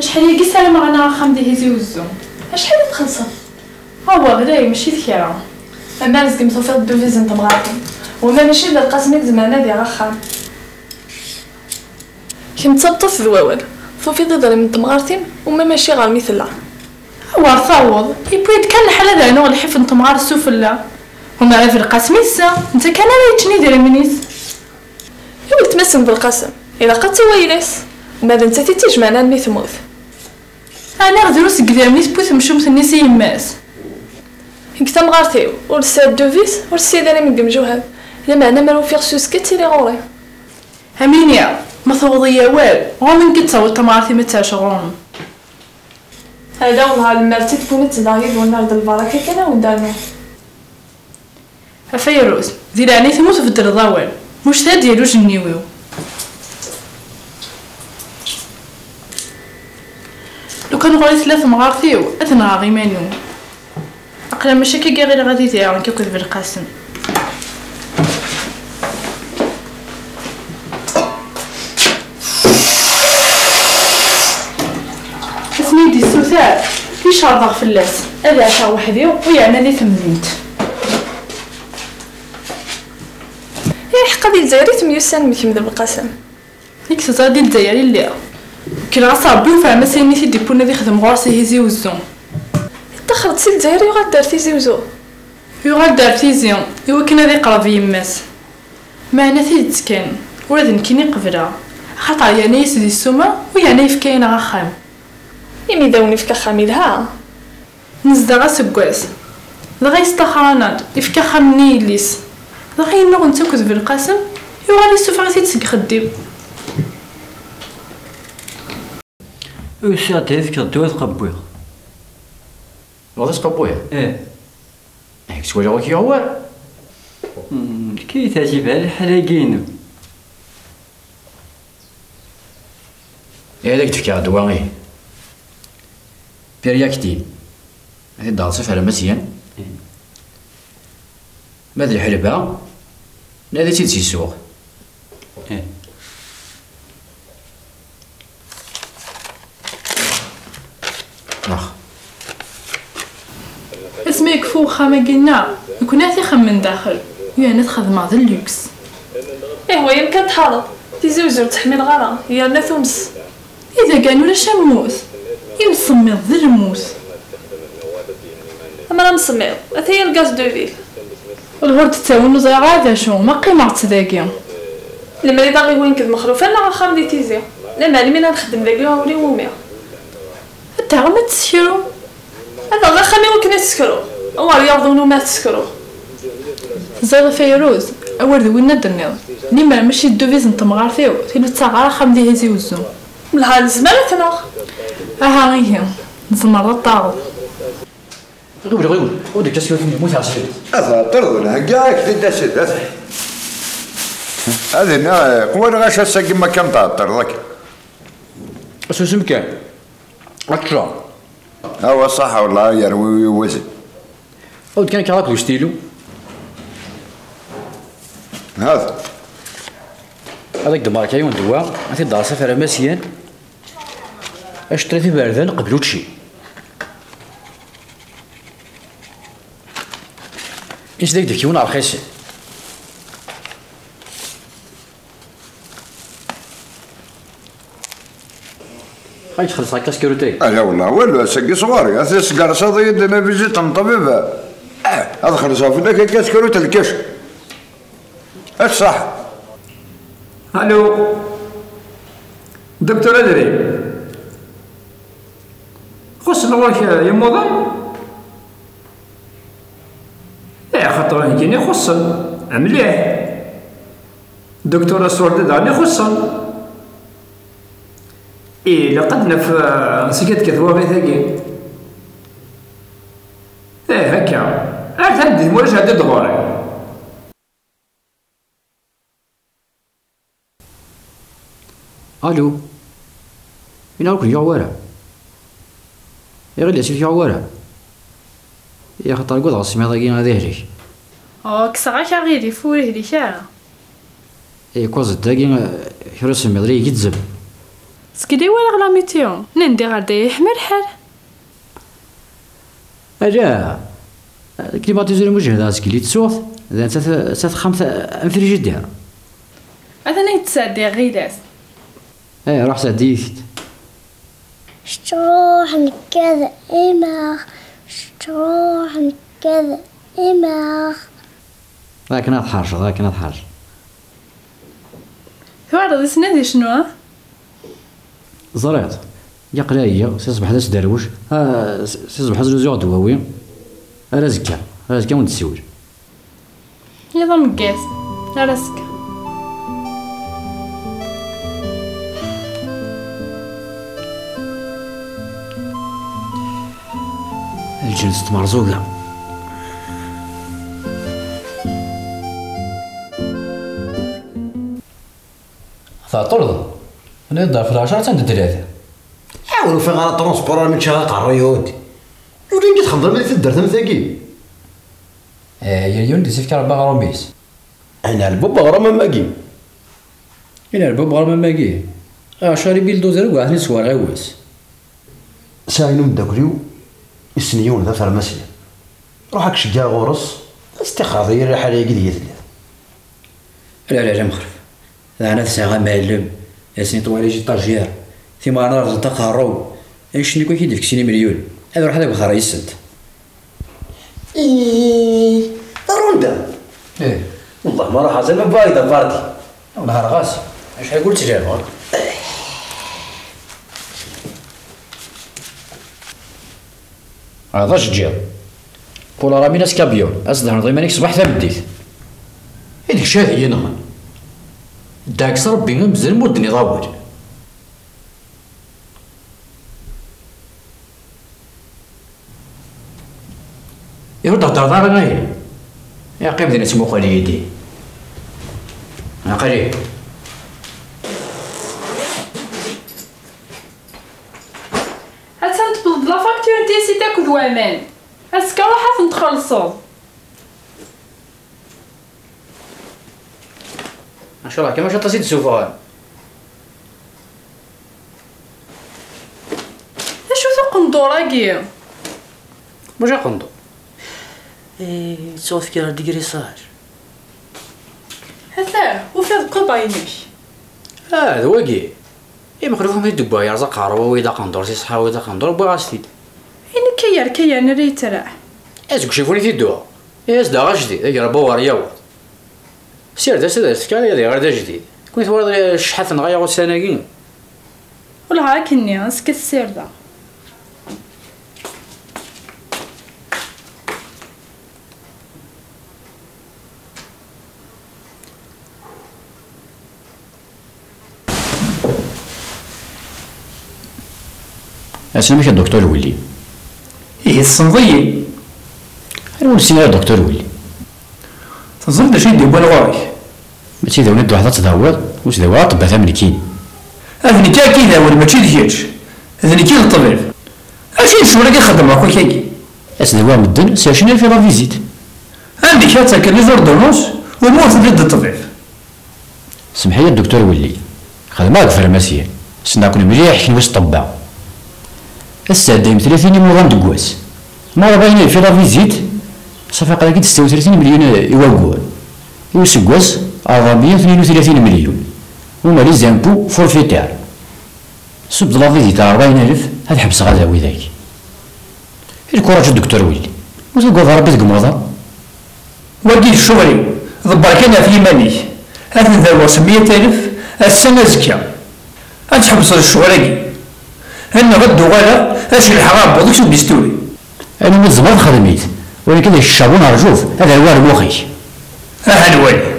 Acḥal-agi ssarameɣ-aneɣ axxam di Tizi Uzzu. Acḥal i txellṣeḍ? Awa ɣlay, mačči d kra. Ama rezgem tufiḍ ddubiz n temɣart-im. Wama mačči d Belqasem i izemren ad yaɣ axxam. Kemm d tameṭṭut d wawal. Tufiḍ idrimen n temɣart-im, uma mačči ɣer-m i tella. Awer taweḍ, yewwi-d kan lḥal ad rnuɣ lḥif n temɣart sufella. Uma ara Belqasem i tessa, netta kan ara yeččen idrimen-is. I weltma-s n Belqasem, ilaq ad tawi ayla-s. Uma d nettat i tt-ijemɛen almi temmut. Ɛni drus deg idrimen i tewwi temcumt-nni s yemma-s? Deg tamɣart-iw, ur tesɛi ddub-is, ur tesɛi idrimen deg yemjuhad. Lameɛna mi ara ufiɣ s uzekka ad tili ɣur-i. Am iniɣ, ma tewweḍ-iyi awal, ɣur-m i d-tawiḍ tamɣart-im ad tɛac ɣur-m. Ala wellah, lemmer d tidwin ad teddeɣ yid-wen ar d lbaraka kan a wen-d-rnuɣ. A Fayruz, di leɛnayt-im ur tbeddleḍ awal, muc ad d-yali ujenniw-iw. Lukan ɣur-i tella temɣart-iw, ad nɣeɣ iman-iw. Aql-am mačči akka i ɣileɣ ad idireɣ nekk akked Belqasem. Asmi i d-issuter, i cerḍeɣ fell-as, ad ɛaceɣ weḥd-i, u yeɛna di temdint. Iḥeqqa di Lezzayer i temyussanem kemm d Belqasem? Nekk teẓriḍ di Lezzayer i lliɣ. Kkreɣ-as Rebbi ufehma s ayen i t-id-iwwin ad ixdem ɣur-s ihi Tizi Uzzu. Iṭṭaxer-d si Lezzayer yuɣal-d ar Tizi Uzzu. Yuɣal-d ar Tizi, iwakken ad iqreb yemma-s. Meɛna tidet kan, ula d nekkini qebleɣ. Axaṭer yerna-yas di ssuma, u yerna yefka-yaneɣ axxam. Imi d awen-ifka axxam yelha. Nezdeɣ aseggas. Dɣa yesṭaxer-aneɣ-d, ifka axxam-nni i yelli-s. Dɣa yennuɣ netta akked Belqasem, yuɣal yessufeɣ-it-id seg uxeddim. Usiɣ-d ad fkeɣ ddwa ad qewwiɣ. Tebɣiḍ ad tqewwiḍ? Ih. Nekk ttwaliɣ ur k-yuɣ wara. Hmm, kif teɛjeb lḥal-agi-inem? Ad ak-d-fkeɣ ddwa-ihin. Pyriactine. Ad t-id-taɣeḍ s afermas yan. Ma d lḥelba, nadi-tt-id si ssuq. Ax. Asmi yekfa uxxam-agi-nneɣ, nekkni ad t-ixemmen daxel, yerna ad t-xedmeɣ d luks. Ih, wa yamkan tḥareḍ. Tizi Uzzu ur tt-ḥmileɣ ara, yerna tumes. I dagan ulac ammut. I usemmiḍ d lmut. Amer amsemmiḍ, ataya lgaz de ville. Lhur d ttawin ur ẓriɣ ara d acu, ma qqimeɣ-tt dagi. Lemmer i d aɣ-iwin d Mexluf, ad naɣ axxam di Tizi. Lameɛna mi ara nxeddem dagi ur iwumi. Ad taɣem ad tessekrum. Ad aɣeɣ axxam i wakken ad sekruɣ. Awer yaweḍ unumi ad t-sekruɣ. Teẓriḍ a Fayruz, awal d winna d-tenniḍ. Limer mačči d ddubis n temɣart-iw, tili ttaɣeɣ ara axxam di Tizi Uzzu. Lha nezmer ad t-naɣ. Aha ihi, tzemreḍ ad taɣeḍ. Ɣiwel, ɣiwel, ur d-ǧǧa s yiwet n lmut ar srid. Ad theddreḍ, nhegga-ak-d-id asid, ad. Ad iniɣ, eh, qwaleɣ-ak ass-agi ma kan theddreḍ akka. Susem kan. Ad teččeḍ. Awa ṣaḥ, wellah yerwi wazal. Ur d kan kraḍ akked ustilu. Hada. Ad ak-d-merkeɣ yiwen ddwa, ad t-id-aɣeɣ s afermas yan. Aceṭṭiḍ iberdan qbel učči. Is d ak-d-fkiwen rxisen. Ad k-xellṣeɣ akaskrut-agi. Ala wellah, walu, ass-agi sɣur-i. Ad tesgerseḍ-iyi-d la visite n ṭṭbib. Eh, ad xellṣeɣ fell-ak akaskrut lkac. Ad ṣṣeḥ. Allo. Docteur Adri. Xuṣṣen ɣur-k, eh, yimuḍan? Eh, axaṭer nekkini xuṣṣen. Mliḥ. Docteur Asurdi daɣen ixuṣṣen. Ih, ilaq ad naf, eh, ansi ad d-tekkat twaɣit-agi. Ih, akka. Ar tameddit, ma ulac, ɛeddi-d ɣur-i. Allo. Win ur k-yuɣ wara. Iɣil-as ur k-yuɣ wara. Yaxaṭer ugadeɣ asemmiḍ-agi ad ihlek. Oh, kkseɣ-ak aɣilif, ur ihlik ara. Ikwaẓ-d dagi, eh, kra usemmiḍ la igezzem. Seg li walaɣ la météo, nandi ɣer da yeḥma lḥal. Ala, climatiseur mujehdeɣ seg li tsuɣt, d ta texxamt am frigidaire. Atan ay d-sɛeddiɣ ɣilas. Eh, ruḥ sɛeddi-yi-t-id. Cṭruḥ nekk ad imeɣ, cṭruḥ nekk ad imeɣ. Akken ad tḥerceḍ, akken ad tḥerceḍ. Twalaḍ isem-is di ccna? Ẓriɣ-t. Yaqla-yi, si ṣṣbeḥ d asderwec, ah, si, si ṣṣbeḥ ad zluzuɣ ddwawi. Ar azekka, ar azekka ad wen-d-ssiwel. Iḍ ameggaz. Ar azekka. Lǧens tmerẓuga. Tɛeṭṭleḍ? Tenniḍ-d ɣef lɛecṛa attan d tlata. Ah, ur ufiɣ ara transport armi ččiɣ aqerruy-udi. Ur d-txedmeḍ ara di taddart am tagi? Eh, yal yiwen d-isefk Rebbi aɣrum-is. Ɛni ɛelbubb aɣrum am wagi? Ɛni ɛelbubb aɣrum am wagi? Aɛecṛa ibilduzer akk aten-id s werɣiwes. Sɛiɣ yiwen umeddakel-iw, issen yiwen d afermasyan. Ruḥ ad k-ceggɛeɣ ɣur-s, ad s-tixxreḍ i lḥala-agi deg i telliḍ. Ala, ala, ala, mexref. Daɣen ad sɛiɣ amɛellem, ad s-netwali les étagères, timerna rẓent aqerru, annect-nni akk ad k-id-yefk sin imelyun, ad ruḥeḍ ad wexreɣ yis-sent. Ih, Ronda. Ih. Wellah ma ruḥeɣ zama bɣiɣ da party. Nehreɣ-as. Acḥal ur ttjaleɣ. Ah, d ajeǧǧiḍ. Pour la ramine escabion, ad s-d-thneḍ iman-ik ṣṣbeḥ tameddit. I d kečč ad iyi-nɣen. Ddeɛk s Rebbi, mazal ma ur d-tenniḍ awal. Ih, ur d-heddreḍ ara, ihi? Iqqim din, ittmuqul-iyi-d. Aql-i. Attan tewweḍ-d la facture n tissit akked waman. Azekka ruḥ ad ten-txellṣeḍ. Ncallah kan mačči aṭas i d-ssufɣen. D acu-t uqendur-agi? Mačči aqendur. Eh, ttuɣ tefkiḍ-d deg risaj. Ata, ufiɣ deg uqeḍḍa-inek. Ah, d wagi. Imexluf mi d-wwiɣ yerẓa aqerru-w, aqendur, si ṣṣeḥḥa-w, aqendur, wwiɣ-as-t-id. I nekk ay yerkayen ara yettraḥ. Azekka ucifun i t-id-uɣeɣ. Ihi as-d-aɣeɣ ajdid, ad yerbu ɣer yaweḍ. Sired-as ad as-tefk ara ad iɣer d ajdid. Kuni twalaḍ cḥat-nneɣ aya ussan-agi. Wellah akken-nni, azekka ad t-ssirdeɣ. Aslamek a Duktur Lwelli. Ihi tessneḍ-iyi? Anwa ur nessin ara Duktur Lwelli? Teẓriḍ d acu i d-yewwan ɣur-k? Mačči d awen ad d-truḥeḍ ad tdawiḍ, ur tdawiɣ ara ṭṭebbat am nekkin. A d nekk ara k-idawin, mačči d kečč. D nekk i d ṭṭbib. Acu n ccɣel-agi txeddmeḍ akk akka-agi? Ad s-dawiɣ medden, sɛiɣ cna fi la visite. Anda akka ad takeḍ les ordonnances, umi ur telliḍ d ṭṭbib? Semḥ-iyi a Duktur Welli, xedmeɣ deg farmasya, ssneɣ-ken mliḥ kenwi s ṭṭebba. Ad tesɛeddayem tlatin imuḍan deg wass. Ma ur bɣin fi la visite, ṣafi aql-ak-id setta u tlatin melyun i waggur. I useggas, ṛebɛemya u tnin u tlatin melyun. Uma les impôts forfaitaires. Tbeddleḍ-iyi-d ɛerḍayen alef, ad ḥebseɣ ad awi dagi. I lkuraǧ a Doktor Willy, ur tugadeḍ Rebbi deg umuḍan? Wagi d ccɣel-iw, ḍebber kan ɣef yiman-ik. Ad ten-daweɣ s meyya alef, ass-a, azekka. Ad tḥebseḍ ccɣel-agi. Anneɣ ad d-uɣaleɣ, ad celḥeɣ aɛebbuḍ-ik s ubisturi. Alma tzemreḍ, xdem-it. Walakin a k-ccaḍun, rǧut, ad rwuɣ rrmux-ik. Aha nwali.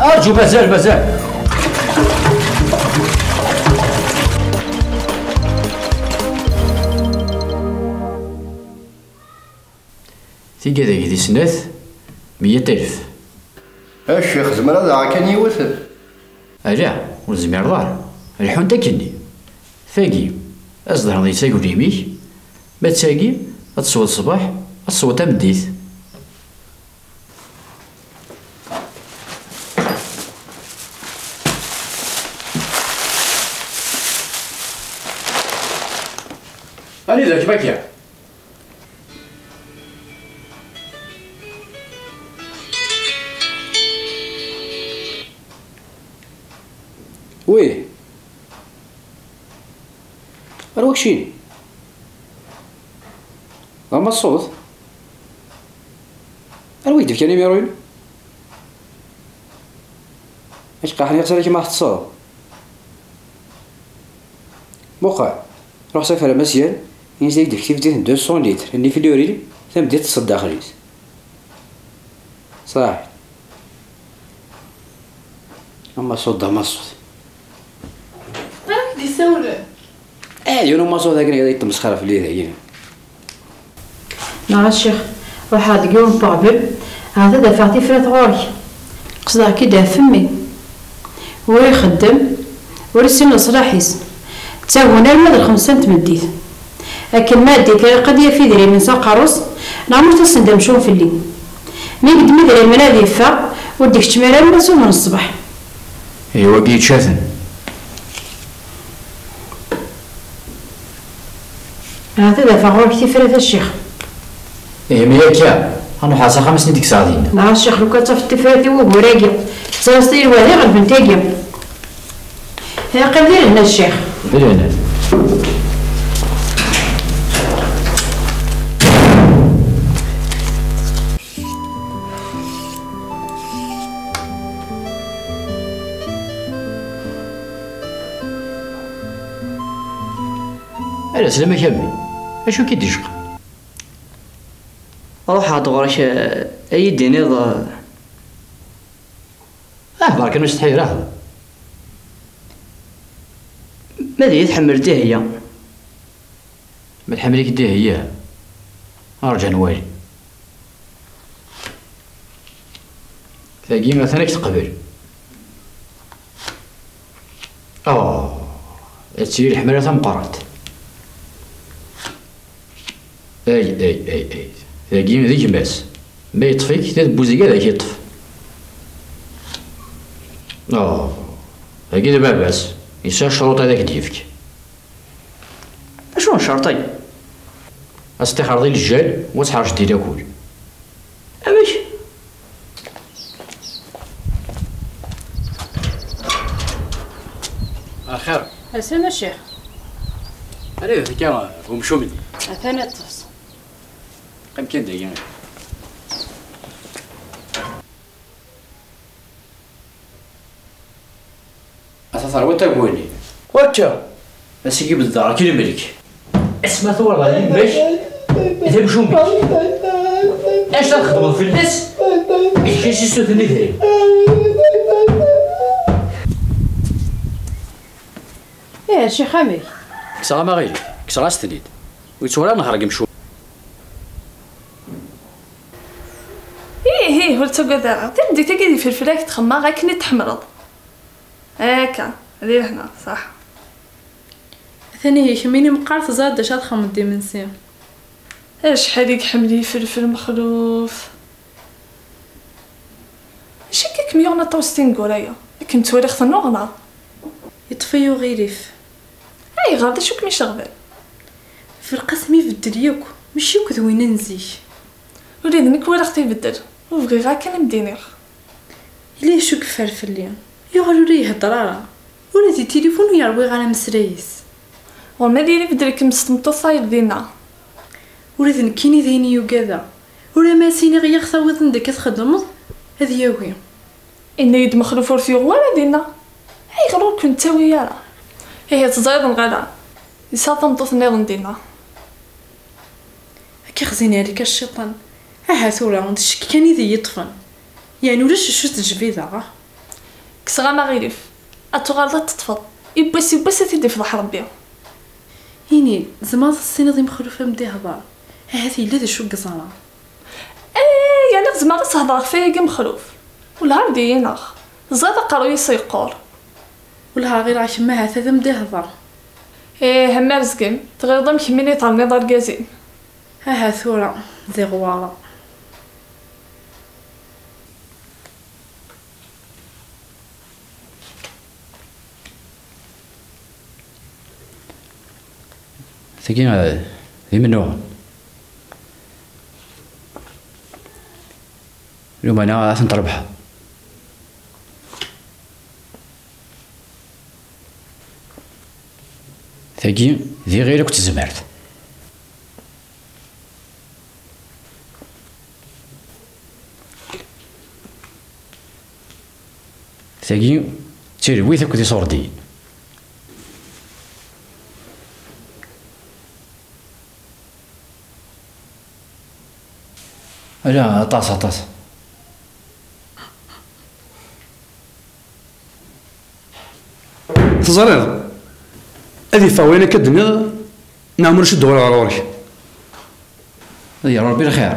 Arǧu, mazal, mazal. Tigad-agi di snat, meyya alef. A ccix, zemreɣ ad aɣeɣ kan yiwet? Ala, ur tezmireḍ ara. Leḥḥunt akkenni. Tagi, ad zedhreḍ yes aglim-ik, ma d tagi, ad tesweḍ ṣṣbeḥ, ad tesweḍ tameddit. Anida-kem akka? Wi? Ar wakcin? D amaṣṣut? Ar wi k-d-fkan imiru-inu? Ak-qerḥen iɣsan-ik ma teṭṭseḍ. Muqel, ruḥ s afer amasyan, ini-as ad ak-d-fk tifetit n deux cents litres n iflurin, tameddit teṭṭseḍ daxel-is. Ṣaḥ. Amaṣṣut d amaṣṣut. Anwa i k-d-isawlen? Ah, d yiwen umaṣṣut akken i yettmesxir fell-i dagi. Neɣ a ccix, ruḥeɣ deg yiwen n uɣbel, ahat ad afeɣ tifrat ɣur-k. Qesdeɣ-k-id ɣef mmi. Ur ixeddem, ur issin leṣlaḥ-is. Ttagun arma d lxemsa n tmeddit. Akken ma ɛeddi kra qad yaf idrimen s aqerru-s, neɣ ma ur tasen-d amcum fell-i. Mi yeddem idrimen ad yeffeɣ, ur d-ikeččem ara arma s udem n ṣṣbeḥ. Ihi wagi yečča-ten. Ahat ad afeɣ ɣur-k tifrat a ccix. Ihi mi akka, ad nruḥ s axxam ad sen-id-kkseɣ dinna. Neɣ a ccix, lukan tafeḍ tifrat i wugur-agi, tettaraseḍ-iyi lwehda iɣelben tagi. Ihi qqim di lehna a ccix. Di lehna. Ala, slam-ak a mmi. Acu k-id-icqan? Ruḥeɣ-d ɣur-k, eh, ad yi-d-tiniḍ, eh, Ah, berka ur stḥi ara. Ma d iyi-tḥemmel Dihya? Ma tḥemmel-ik Dihya? Arǧu ad nwali. Tagi atan ad k-teqbel. Oh, ad tili leḥmala tameqqrant. Ay, ay, ay, ay. Tagi d gma-s. Ma yeṭṭef-ik, d bu zga ad ak-yeṭṭef. Oh, tagi d baba-s. Yesɛa ccruṭ ad ak-d-yefk. Acu n ccerṭ-agi? Ad teṭṭixreḍ i lejjal, u ad tḥerceḍ di lakul. Amek? Axir. Atan a ccix. Anida akka umcum-nni? Atan iṭṭes. Qqim kan dagi. Ata terwiḍ taguni. Wakka. Asigi beddeɣ-ak lmelk. Asma tuɣal ɣer yemma-k d amcum-ik. Acu ara txedmeḍ fell-as? Eg-as isuten idrimen. Ih, a ccix, amek? Kkseɣ-am aɣilif, kkseɣ-as-ten-id. Ur yettuɣal ara nehreɣ deg yemcum. Ttagad ara. Tameddit-agi d ifelfel ad k-d-xemmeɣ akken i t-tḥemmleḍ. Akka, di lehna, ṣaḥ. Atan ihi kemmini meqqar teẓriḍ d acu ad txedmeḍ d imensi. Acḥal i iḥemmel ifelfel Mexluf. Acu akka kem-yuɣen aṭas tineggura-ya? Ad kem-ttwaliɣ tennuɣ, neɣ? Yeṭṭef-iyi uɣilif. Ayɣer, d acu kem-iceɣben? Belqasem ibeddel yakk, mačči yakk d win n zik. Ula d nekk walaɣ-t ibeddel, ur bɣiɣ ara kan ad m-d-iniɣ. Yella yecu yeffer fell-i, yuɣal ur ihedder ara, ula di tilifun ur yerwiɣ ara ameslay-is. Ɣur-m ad yili ibeddel-ikem s tmeṭṭut tayeḍ dinna. Ula d nekkini d ayen i ugadeɣ, ur am as-iniɣ i aɣ-tawiḍ anda akka txeddmeḍ, ad yagi. Inna-yi-d Mexluf ur t-yuɣ wara dinna. Ayɣer ur ken-ttawi ara? Ihi teẓriḍ neɣ ala? Yesɛa tameṭṭut nniḍen dinna. Akka xzin ɛlik a cciṭan. Aha tura, d ccek kan i d-iyi-ṭṭfen. Yeɛni ulac acu teǧbideɣ, ah? Kkseɣ-am aɣilif. Ad tuɣaleḍ ad teṭṭfeḍ. Yiwwas, yiwwas ad t-id-ifḍeḥ Rebbi. Ini, tzemreḍ ad tessiniḍ i Mexluf ad m-d-ihḍer? Ahat yella d acu i yeẓra. Eh, yeɛni tzemreḍ ad thedreḍ ɣef wayagi Mexluf? Wellah ar d-iyi-ineɣ. Teẓriḍ aqerruy-is yeqqur. Wellah ɣileɣ kemm ahat ad am-d-ihḍer. Ih, am Arzgem, tɣileḍ am kemmini terniḍ argaz-im? Aha tura, d iɣwara. Tagi, eh, d imennuɣen. Lumana ad ten-trebḥeḍ. Tagi d iɣil akked tezmert. Tagi d talwit akked iṣurdiyen. Ala, aṭas, aṭas. Teẓriḍ, ad yeffeɣ wayen akka d-tenniḍ, neɣ ma ulac ad d-uɣaleɣ ɣer ɣur-k. Ad yerr Rebbi lxir.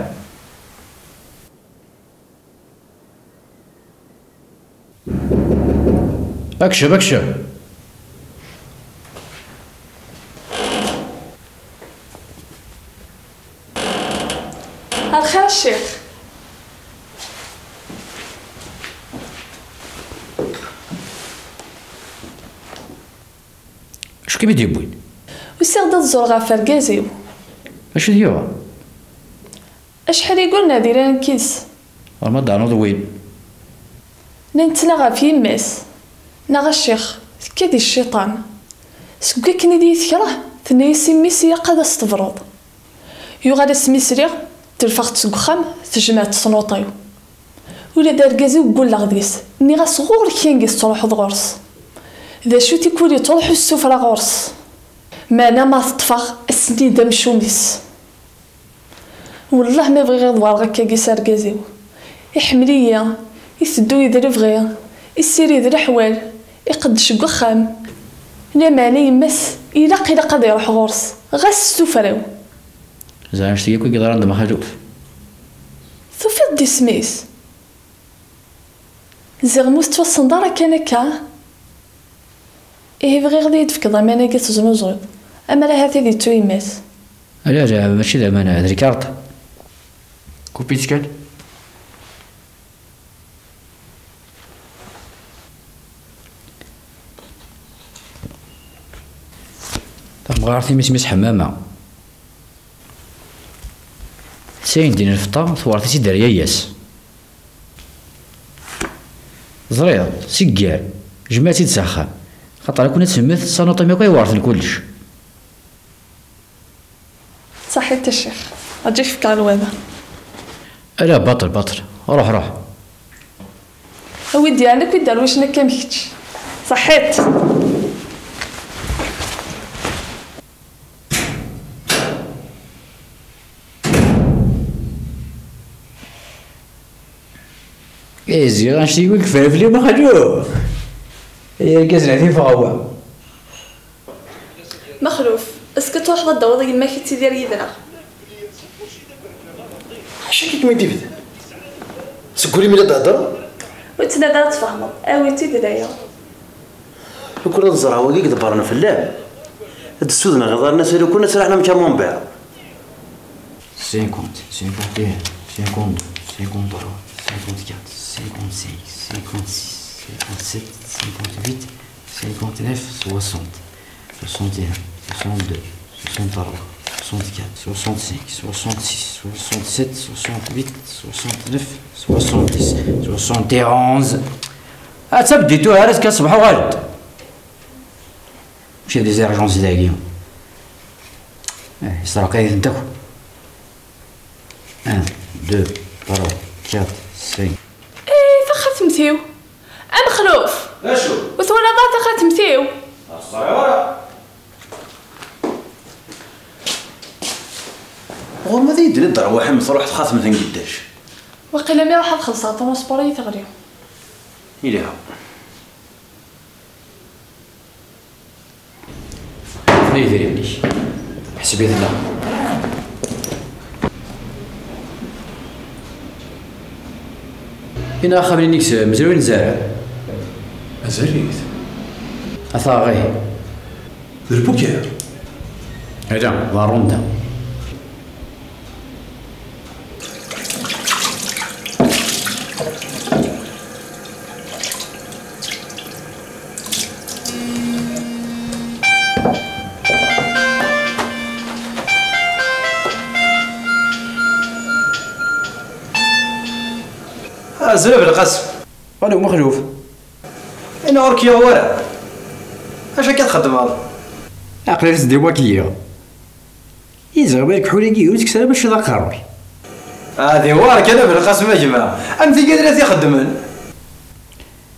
Akcem, akcem. Ar lxir a ccix. Acu kem-id-yewwin? Usiɣ-d ad ẓureɣ ɣef urgaz-iw. Acu d-yuɣen? Acḥal i yurna di lɛink-is? Ɣer ma d-ternuḍ win. La nettnaɣ ɣef yemma-s. Neɣ a ccix, tekka di cciṭan. Seg wakken i d iyi-tekreh, tenna-yas i mmi-s ilaq ad as-tebreḍ. Yuɣal asmi sliɣ, telfeɣ-tt seg uxxam, tejmeɛ-tt tnuṭ-iw. Ula d argaz-iw ggulleɣ deg-s, nniɣ-as ɣur-k yanga tettruḥuḍ ɣur-s. D acu tikwal yettruḥu ssufra ɣur-s. Meɛna ma teṭṭfeɣ, ass-nni d amcum-is. Wellah ma bɣiɣ ad weɛreɣ akkagi s argaz-iw. Iḥemmel-iyi, iteddu-yi d lebɣi, issirid leḥwal, iqeddec deg uxxam. Lameɛna yemma-s ilaq, ilaq ad iruḥ ɣur-s, ɣas s tuffra-w. Ẓer anect-agi akk i yeḍran d Mexluf. Tufiḍ-d isem-is? Ziɣ mu tettwassneḍ ara kan akka. Ihi bɣiɣ ad iyi-d-tefkeḍ aman-agi teznuzuyeḍ, ammer ahat ad ittu yemma-s. Ala, ala, mačči d aman, d lkarṭ. Kupi-tt kan. Tamɣart-im isem-is Ḥemmama. Tesɛa din lfeṭṭa, tewɛer-itt-id ar yaya-s. Teẓriḍ, segger, jmeɛ-tt-id s axxam. Xaṭer akken ad temmet, s anuṭim akk ay weɛṛten kullec. Ṣaḥit a ccix, aǧǧ-ik fkeɣ lwada. Ala, baṭel, baṭel. Ruḥ, ruḥ. Awi-d yeɛni akk iderwicen akka am kečč. Ṣaḥit! Eh, ziɣ anect-iwi yeffer fell-i Mexluf. Ay argaz n ɛtif ɣawam. Mexluf, est-ce que truḥeḍ ad d-tawiḍ yemma-k ad tidir yid-neɣ? Acu akka i kem-id-ibdan? Seg wul-im i la d-heddreɣ? Ur ttnadi ad tfehmeḍ, awi-tt-id d aya. Lukan ad ẓreɣ wagi i iḍebbren fell-am, ad d-ssudneɣ iḍarren-as i lukan ad sraḥen am camembert. Cinquante, cinquante et un, cinquante-deux, cinquante-trois, cinquante-quatre, cinquante-cinq, cinquante-six, cinquante-sept, cinquante-huit, cinquante-neuf, soixante, soixante et un, soixante-deux, soixante-trois, soixante-quatre, soixante-cinq, soixante-six, soixante-sept, soixante-huit, soixante-neuf, soixante-dix, soixante et onze. Ah, tabdit tura, ar azekka ṣṣbeḥ uɣal-d. Mačči des urgences dagi. Eh, yesserqa-itent akk. Un, deux, trois, quatre, cinq. Eh, taxatemt-iw. A Mexluf! Acu? Ur twalaḍ ara taxatemt-iw? Ur ẓriɣ ara. Ɣur-m ad iyi-d-tiniḍ d rrwaḥ-im truḥ txatemt n geddac. Waqila mi ruḥ ad xellṣeɣ transport i teɣli. Yelha. Aql-i idrimen-ik. Ḥseb-iten da. Ina axxam-nni-k s-, mazal ur nezzi ara? Mazal-it. Ata ɣih. D lbuker. Ala, d ṛṛunda. Azul a Belqasem. Alo, Mexluf. Ina ur k-yuɣ wara. Acu akka txeddmeḍ? Aql-i zdiwa k-yiɣ. Izɣi ma deg ḥuli-agi ur tekkes ara mačči d aqerruy. Ah, d iwar kan a Belqasem a gma. Am tigadrat ixeddmen.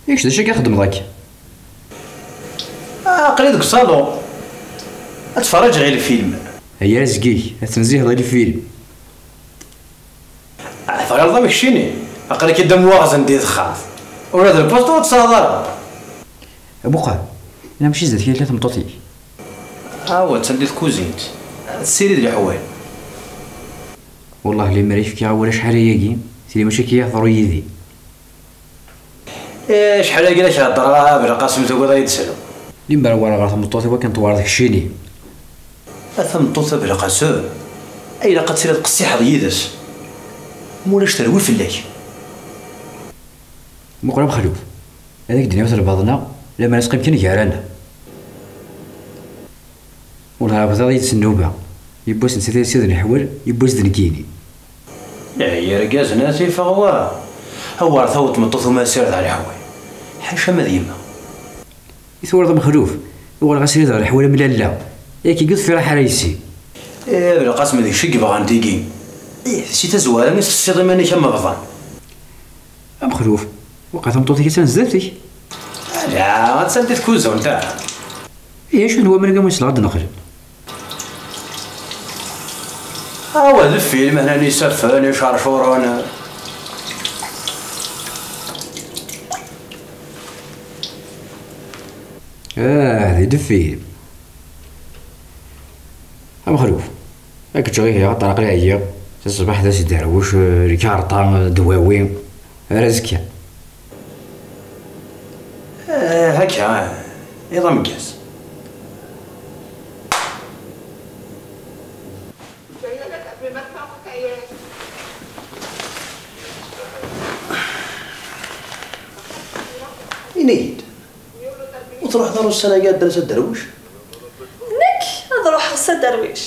Yak d acu akka xeddmeḍ akka? Ah, aql-i deg uṣalu. Ad ttferriǧeɣ i lfilm. Ay azgig, ad tenziheḍ i lfilm. Ah, tɣileḍ am keččini? Aql-ak-id am waɣzen di texxamt. Ula d lpuṣtu ur tesɛiḍ ara. Abuqal, la mačči zdat-k yella tmeṭṭut-ik? Awa, attan di tkuzint. Tessirid leḥwal. Wellah, limer i fkiɣ awal acḥal ayagi, tili mačči akka i teḍru yid-i. Eh, acḥal agi la k-heddreɣ, a Belqasem, tugiḍ ad yi-d-tesleḍ. Limer werreɣ ɣer tmeṭṭut-iw akken tewɛer d keččini. A tameṭṭut a Belqasem, a ilaq ad tiliḍ qessiḥeḍ yid-s. Ma ulac terwi fell-ak. Muqel a Mexluf, ad ak-d-iniɣ lbaḍna, lemmer ad teqqim kan gar-aneɣ. Ur lɛebḍ ad yi-d-s nnuba, yiwwas netta d asired n leḥwal, yiwwas d nekkini. Ihi irgazen ad t-ifeɣ wa. Awer taweḍ tmeṭṭut uma asired ɣer leḥwal. Ḥaca ma d yemma. I twalaḍ a Mexluf, uɣaleɣ asired ɣer leḥwal am lalla, yak i yeffireḥ ara yessi. Eh, a Belqasem d kečč i yebɣan tigi. Ih, si tazwara mi tessiḍ iman-ik am bḍan. A Mexluf, waqila tameṭṭut-ik attan zdat-k. Ala, attan di tkuzunt, ah. Ihi acu n waman-agi umi nesleɣ ad d-neqlen? Awa d lfilm, hnan isaffen, icercuren. Ah, di lfilm. A Mexluf, ad k-ǧǧeɣ ihi, axaṭer aql-i ɛyiɣ. Taṣebḥit d asderwec, eh, lkarṭa, ddwawi. Ar azekka. Eh, akka, iḍ ameggaz. Ini-yi-d, ur truḥeḍ ara ussan-agi ad d-tas a Derwic? Nekk ad ruḥeɣ s a Derwic.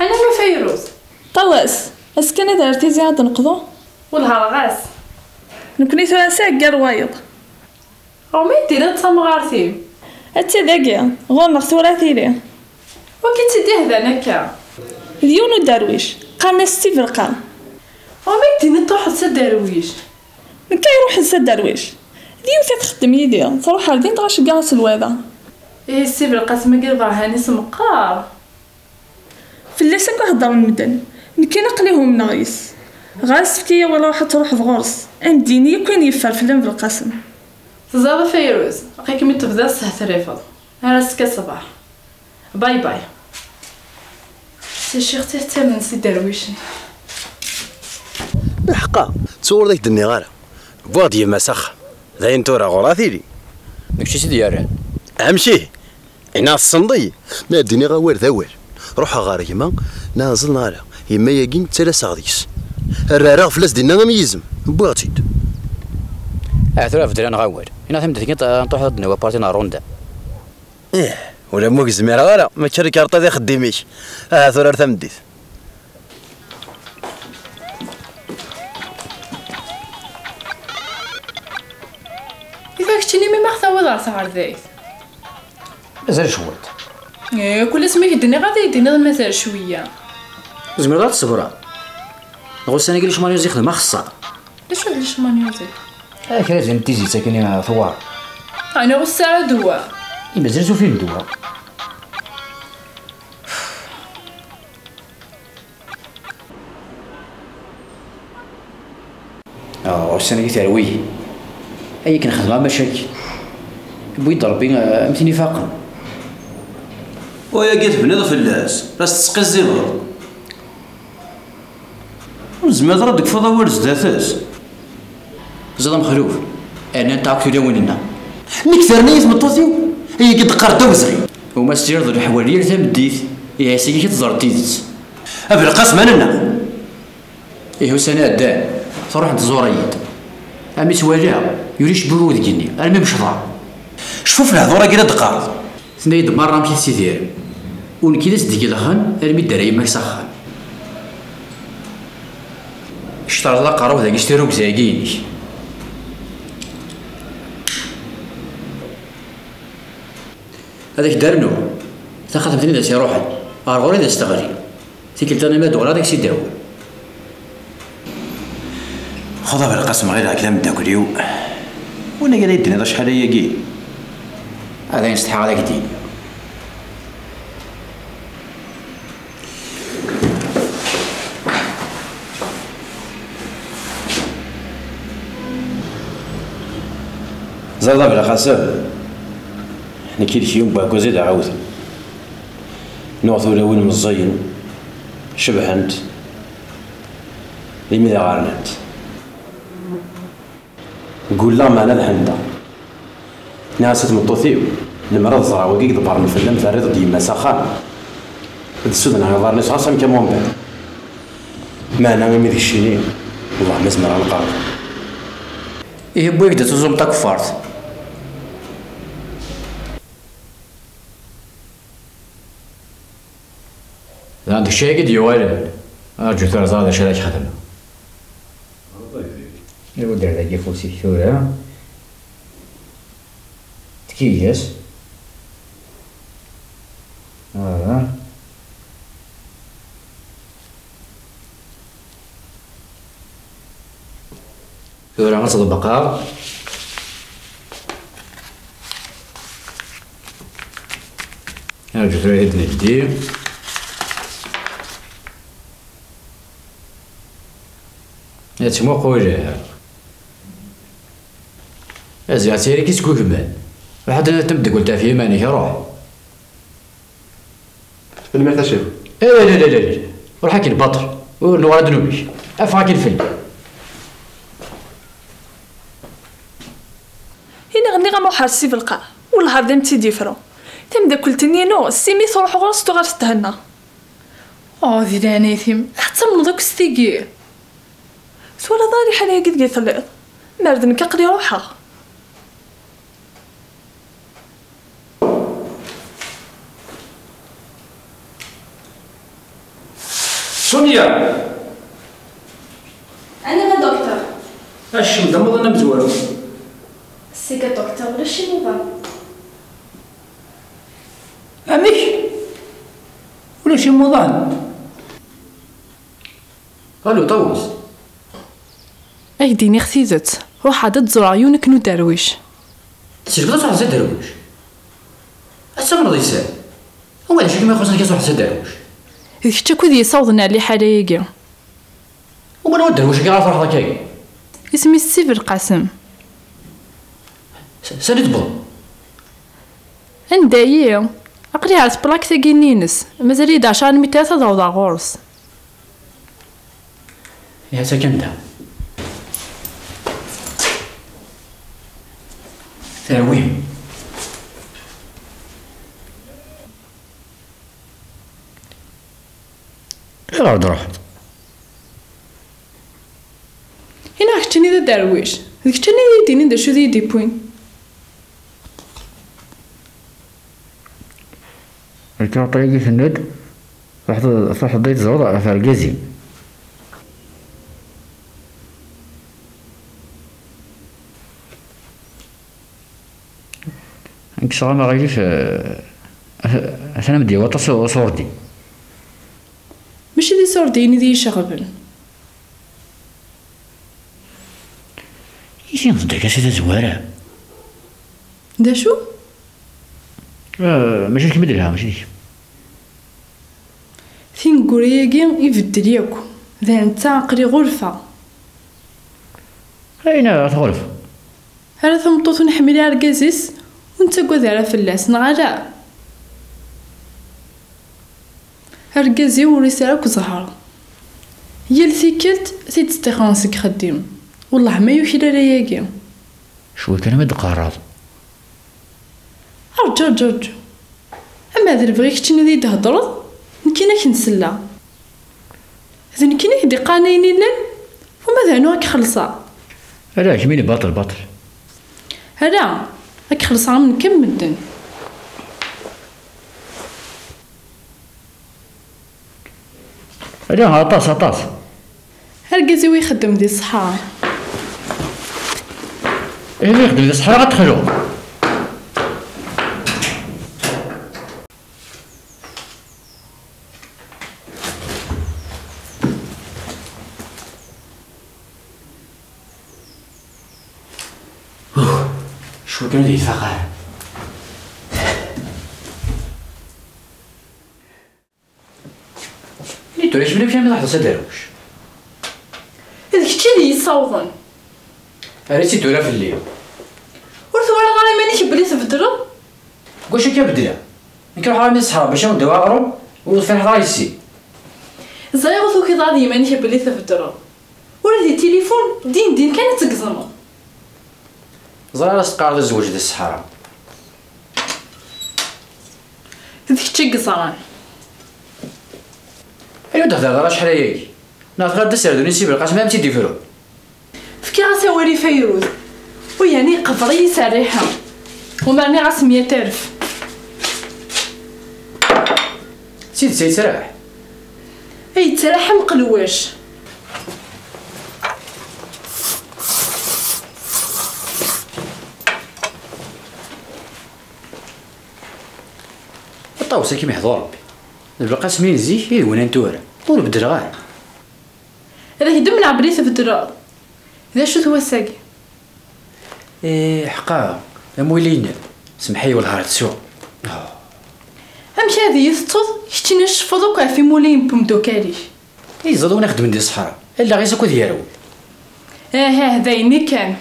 Anami Fayruz. Ṭawas, ass kan ad ar tizi ad neqḍu. Welha ɣas. Nekni tura s aggar wayeḍ. Ɣur-m ay d-tiliḍ d tamɣart-im? Atta dagi, ɣur-neɣ tura tili. Wagi tt-id-ihdan akka? D yiwen uderwic, qqaren-as Sibelqa. Ɣur-m ay d-tiniḍ truḥeḍ s aderwic? Nekk ay iruḥen s aderwic. D yiwet i txeddem yid-i, truḥ ar din dɣa ceggaɣ-as lwada. Ihi Sibelqa tmegreḍ rhan-is meqqar. Fell-as akk i heddren medden, nekkini aql-i humneɣ yes. Ɣas efk-iyi awal, ruḥ ad truḥeḍ ɣur-s. Ad m-d-yini akk ayen yeffer fell-am Belqasem. Teẓriḍ a Fayruz, aql-ikem i tebdiḍ teshetrifeḍ. Ar ass-a ṣṣbeḥ. Bye bye. Tacixet i tettamen s iderwicen. Lḥeqqa, ttuɣur d ak-d-nniɣ ara. Wwiɣ-d yemma s axxam. D ayen tura ɣur-a tili. D kečč i tt-id-yerran. Amek ihi? Inna tessneḍ-iyi. Ma d-iniɣ awal d awal. Ruḥeɣ ɣer gma, neɣ ẓel neɣ ala. Yemma-agi ttalaseɣ deg-s. Rrareɣ fell-as dinna am yizem. Wwiɣ-tt-id. Ah, tura beddel-aneɣ awal. Inna tameddit-agi n ṭ-, n truḥeḍ ad d-nawi aparti neɣ ronda. Ih, ula ma ur k-zmireɣ ara, ma kra ikerṭa di xeddim-ik. Aha, tura ar tameddit. Ita keččini mi ma ɣ-tawiḍ ɣer tɣerdayt? Mazal cwiṭ. Eh, kul asmi k-d-nniɣ ad iyi-d-tiniḍ mazal cwiya. Tzemreḍ ad tṣebreḍ? Neɣ ussan-agi licmanyuzi xdem axeṣṣar. D acu d licmanyuzi? Ah, kra din n tizit akken i tuɣal. Ɛni ur tesɛi ara ddwa? I mazal tufi ddwa. Ah, ussan-agi terwi. Ay akken xedmeɣ amacak. Wwi-d Rebbi, ah, am tin ifaqen. Wayagi tebniḍ fell-as, la s-tesqizzibeḍ. Ur tezmireḍ ara ad d-tekfuḍ awal zdat-s. Ẓid amexluf, rnant akk tulawin-nneɣ. Nekk terna-yi tmeṭṭut-iw, ayagi d-qqar d awezɣi. Uma s-tiriḍ leḥwal yal tameddit, ihi ass-agi ad teẓreḍ tidet. A Belqasem, a nenna! Ihi ussan iɛeddan, truḥ tẓur-iyi-d. Armi tt-walaɣ, yuli cebbuḥ udeg-nni, armi mecḍeɣ. Cfu f lehdur-agi la d-teqqareḍ. Tenna-yi-d merra amek i tessidirem. U nekk i d as-d-igelxen armi d-terra yemma-k s axxam. Kečč terẓeḍ aqerru-w dagi s tirrugza-agi-inek. Ad ak-d-rnuɣ. Taxatemt-nni d as-iruḥen. Ɣer ɣur-i d as-teɣli. Tikkelt-a ma d-uɣaleɣ ad ak-tt-id-awiɣ. Xḍa Belqasem, ɣileɣ-k d ameddakel-iw. Win-agi ara yi-d-tiniḍ acḥal ayagi? Ad ayen setḥaɣ ad ak-d-iniɣ. Ẓriḍ a Belqasem, nekki d kiyum n uɛekkaz i d-ɛawden. Nuɣ tulawin meẓẓiyen, cebḥent, imi d aɣ-rnant. Gulleɣ meɛna ad hendeɣ. Nniɣ-as i tmeṭṭut-iw, lemmer ad ẓreɣ wagi i iḍebbren fell-am, terriḍ-d yemma s axxam. Ad d-ssudneɣ iḍarren-is ɣas am kamwambal. Meɛna imi d keččini, wellah ma zemreɣ ad nqerreb. Ihi wwi-k-d ad tuẓumeḍ takeffart. Daɣen d kečč ay d-yuɣalen. Arǧu tura ẓer d acu ara k-xedmeɣ. Iwedder dagi afus-ik tura. Tkigas. Voilà. Tura ad tt-ḍebqeɣ. Arǧu tura ad d-neddi. Ad ttmuqul. Azga ttiri-k isgugmen. Ruḥ ad d-tiniḍ tameddakelt ɣef yiman-ik, ruḥ. Tanemmirt a ccix. Eh, la, la, la, la. Ruḥ akin baṭel. Ur nuɣ ara ddnub-ik. Afeɣ akin fell-i. Ini ɣ-nniɣ-am ruḥ ar Si Belqasem. Wellah ar d am-tt-id-yefru. Tameddakelt-nni-inu, s imi truḥ ɣur-s tuɣal tethenna. Oh, di leɛnayet-im, ad ɣ-tamneḍ akk s tigi. Twalaḍ ara liḥala-agi deg i telliḍ? Mer d nekk aql-i ruḥeɣ. Sonia! Anwa a docteur? Acem d amaḍan amezwaru. C'est que docteur ulac imuḍan. Amek? Ulac imuḍan? Alu, Ṭawes. Ad k-d-iniɣ tidet, ruḥeɣ-d ad d-ẓureɣ yiwen akken uderwic. Tselbeḍ ad truḥeḍ s aderwic? Ad tamneḍ yes-s? Awa d acu i kem-ixuṣṣen akka ad truḥeḍ s aderwic? D kečč akk i d-yessawḍen ar liḥala-agi. Uman wa dderwic-agi ara truḥeḍ akka-agi? Isem-is Si Belqasem. S-, sani tewwḍeḍ? Anda-yi? Aql-i ar tplakt-agi-nni-ines. Mazal-iyi-d ɛecra n lmitrat ad awḍeɣ ɣur-s. Ihi, atan kan da. Terwim. Ayɣer d-truḥeḍ? Ina keččini d aderwic, d keččini i yi-d-inin d acu d iyi-d-iwwin. Lkarṭa-agi tenna-d, truḥeḍ, truḥeḍ ad teẓreḍ ɣef argaz-im. Nekk sɣameɣ aɣilif, eh, atan am d-yawi waṭas uṣurdi. Mačči d iṣurdiyen i d iyi-iceɣben. Ihi, d akka si tazwara. D acu? Eh, mačči d kemm i d-lha, mačči d kemm. Tineggura-agi ibeddel yakk. D netta aql-i ɣulfeɣ. Ayen ara tɣulfeḍ? Ala tameṭṭut ur nḥemmel ara argaz-is, ur nettagad ara fell-as, neɣ ala? Argaz-iw ur yesɛi akk zzher. Yal tikkelt ad t-id-ṭṭixren seg uxeddim. Wellah ma yuklal ayagi. Cwi kan ma d-teqqareḍ. Rǧu, rǧu, rǧu. Ama d lebɣi keččini ad yi-d-theddreḍ, nekkini ad k-n-selleɣ. D nekkini i k-d-iqqaren ayen illan, uma d anu ad k-xellṣeɣ. Ala, kemmini baṭel, baṭel. Ala, ad k-xellṣeɣ am nekk am medden. Ala, aṭas, aṭas. Argaz-iw ixeddem di ṣṣeḥra. Imi ixeddem di ṣṣeḥra, ad texlu. Uh, cwi kan ad yi-tfaq ara. I tura kemmini amek armi tṛuḥeḍ s aderwic? D kečč i d iyi-ssawḍen. Err-itt-id tura fell-i. Ur twalaḍ ara iman-ik belli tbeddleḍ? Deg wacu akka beddleɣ? Nekk ruḥeɣ armi d ṣṣeḥra bac ad awen-d-awiɣ aɣrum, ur tefriḥeḍ ara yes-i. Ẓriɣ ur tukiḍ ara d yiman-ik belli tbeddleḍ. Ula di tilifun, din din kan ad tgezmeḍ. Ẓriɣ ara s-teqqareḍ azweǧ di ṣṣeḥra. D kečč i yeẓran. Ayen ur d-thedreḍ ara acḥal ayagi? Neɣ tɣileḍ d aserdun i Si Belqasem ara m-tt-id-ifrun? Fkiɣ-as awal i Fayruz. U yeɛni iqebbeṛ-iyi s rriḥa. Uma rniɣ-as mya taref. D tidet ay yettraḥ? Ay yettraḥ am qelwac. Ṭawes akken iḥḍu Ṛebbi. D Belqasem-in zik i d win n tura. Ur beddleɣ ara. Ad ak-d-mleɣ belli tbeddleḍ. D acu-t wass-agi? Ih, ḥqa, am win inin, semmeḥ-iyi wellah ar tsuɣ. Amek ad iyi-tettuḍ, keččini tceffuḍ akk ɣef imulliyen n umeddakel-ik? Ay ẓẓaḍ win ixeddmen di ṣṣeḥra, allaɣ-is akk ad yerwel. Ahah, d ayen kan.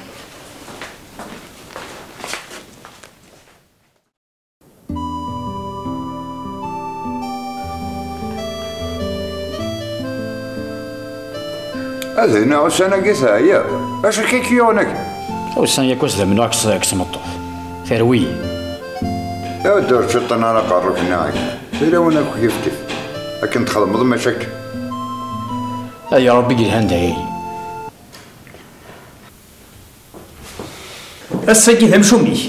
A dinna, ussan-agi teɛyiḍ. Acu akka i k-yuɣen akka? Ussan yakk-as d amennuɣ deg tmeṭṭut. Terwi-yi. Aw ur ttciṭṭin ara aqerru-k-nni akka. Ulawen akk kifkif. Akken txedmeḍ mačči akka. Ay Ṛebbi yelhan d ayagi. Ass-agi d amcum-ik.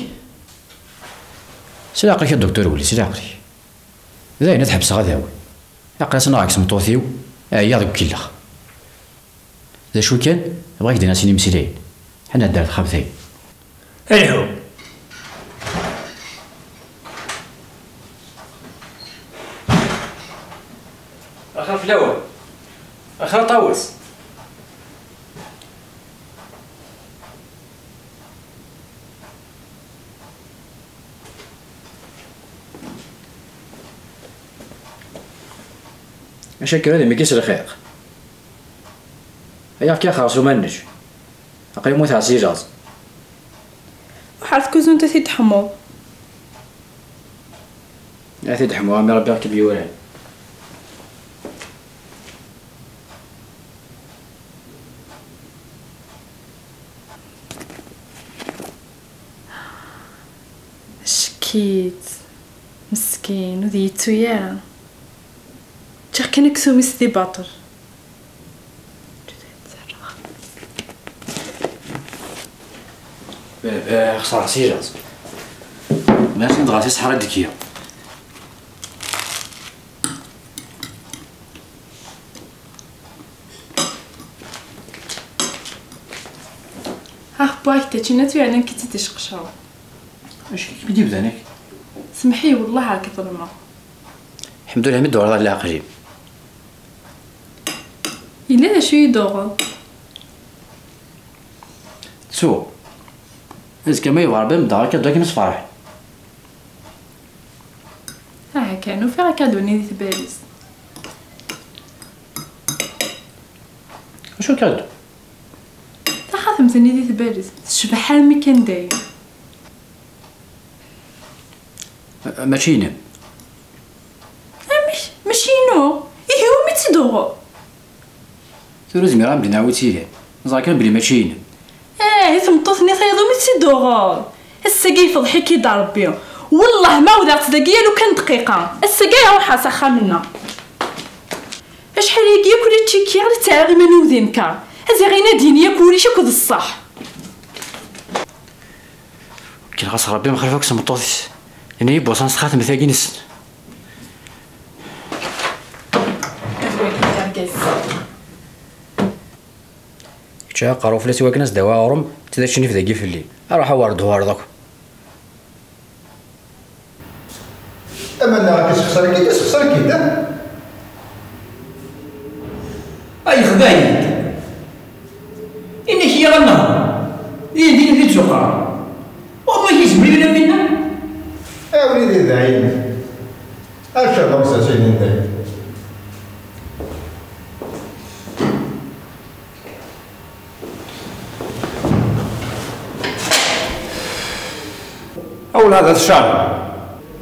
S leɛqel-ik a Duktur Wli, s leɛqel-ik. D ayen ad ḥebseɣ ad awi. Aql-as nɣeɣ deg tmeṭṭut-iw, ɛyiɣ deg ukellex. D acu kan, bɣiɣ ad k-d-iniɣ sin imeslayen. Ḥna d ar texxamt-ayi. Alhu. Axir fell-awen. Axir a Ṭawes. Acu akka ad imik-is lxiq? Ay, efk-aɣ xersum ad nečč. Aql-i mmuteɣ si laẓ. Ḥer tkuzunt ad t-id-teḥmuḍ. Ad t-id-ḥmuɣ, a mmi, Ṛebbi ad k-id-yuran. Ccek-itt. Meskin, ur d-yettu ara. Ččiɣ kan aksum-is di baṭel. Baba, xesreɣ si laẓ. Ma akken dɣa si ṣṣeḥra d-kkiɣ. Ax, wwiɣ-ak-d taččina, tura nekk i tt-id-iceqceɣ. Acu i kem-id-ibdan akka? Semmeḥ-iyi, wellah ad k-ḍelmeɣ. Ḥemdullah mi d-tuɣaleḍ ɣer leɛqel-im. Yella d acu i yi-d-tuɣeḍ? Ttuɣ. Azekka ma yebɣa Rebbi ad m-d-aɣeɣ akadu akken ad s-ferḥen. Aha kan, ufiɣ akadu-nni di tbalizt. Acu akadu? Taxatemt-nni di tbalizt, tecbeḥ armi kan dayen. Mačči inem. Amek? Mačči inu? Ihi umi tt-id-tuɣeḍ? Tura ur zmireɣ ad m-d-iniɣ wi tt-ilan. Neẓra kan belli mačči inem. Eh, i tmeṭṭut-nni tayeḍ umi tt-id-tuɣeḍ? Ass-agi yefḍeḥ-ik-id Rebbi. Wellah ma wdeɣ-tt dagi ya lukan dqiqa. Ass-agi ara ruḥeɣ s axxam-nneɣ. Acḥal-agi akk la ččikiɣ, la ttɛiɣ iman-iw di nnkeṛ. Ad iɣin ad d-yini akk ulac akk d ṣṣeḥ. Kkreɣ-as Rebbi mxalef akk s tmeṭṭut-is. Yenna-yi-d wasan s txatemt-agi-nsen. Kečč aqerru fell-as i wakken ad s-d-awi aɣrum, d tidet cinif dagi fell-i. Aruḥ a wer d-tuɣaleḍ akk. Ama nniɣ-ak isexser-ik-id, isexser-ik-id, ah! Ay yexdeɛ-iyi-d. Ini-k-iyi a nehṛ. Din din i d-tuqeṛ. Ur ma k-izemri ula minna. A wlidi d ayen. Acu d amsas-inin dayen? Awlad at ccɛer.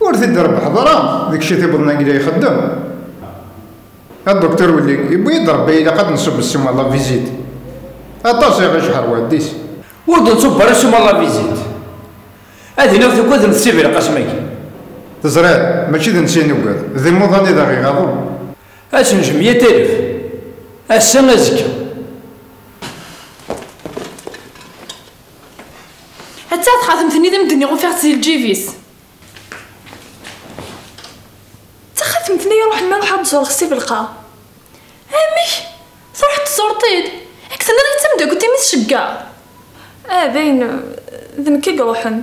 Ur t-id-rebḥeḍ ara deg ccit iwwḍen angi la ixeddem. A Docteur Willy, yewwi-d Rebbi ilaq ad nṣubb ssuma la visite. Aṭas i ɣ-icḥer waddis. Ur d-nṣubb ara ssuma la visite. Ad iniɣ tugadem si Belqasem-agi. Teẓriḍ, mačči d netta i nugad, d imuḍan i d aɣ-iɣaḍen. Ad tenjem yat alef. Ass-a, azekka. Atta txatemt-nni d amedden i ufiɣ-tt di lǧib-is. D taxatemt-nni iruḥen ma ruḥeɣ ad ẓureɣ si Belqa. Amek? Truḥeḍ tẓureḍ-t-id? Ak tenniḍ i d tameddakelt-im i tceggeḍ? Ah, dayen, d nekk i iruḥen.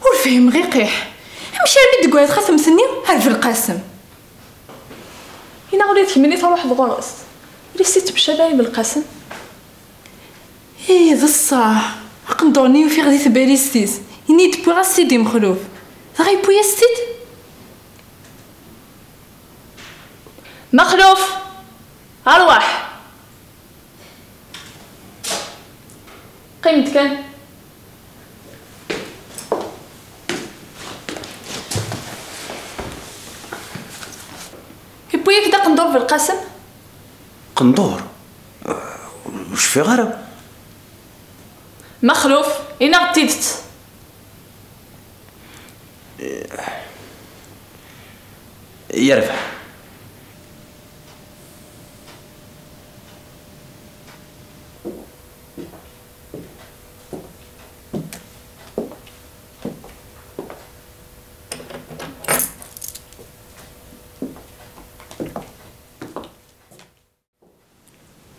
Ur fhimeɣ iqiḥ. Amek armi d-teggra txatemt-nni ar Belqasem? Inaɣ ula d kemmini truḥeḍ ɣur-s. Ur as-ittemcabay Belqasem? Ih, d ṣṣeḥ. Aqendur-nni ufiɣ di tbalizt-is. Ini-d wwiɣ-as-t-id i Mexluf. Dɣa yewwi-as-t-id? Mexluf! Arwaḥ! Qqim-d kan. Yewwi-yak-d aqendur Belqasem? Qendur? Ur cfiɣ ara. Mexluf, ini-aɣ-d tidet. Yerbeḥ.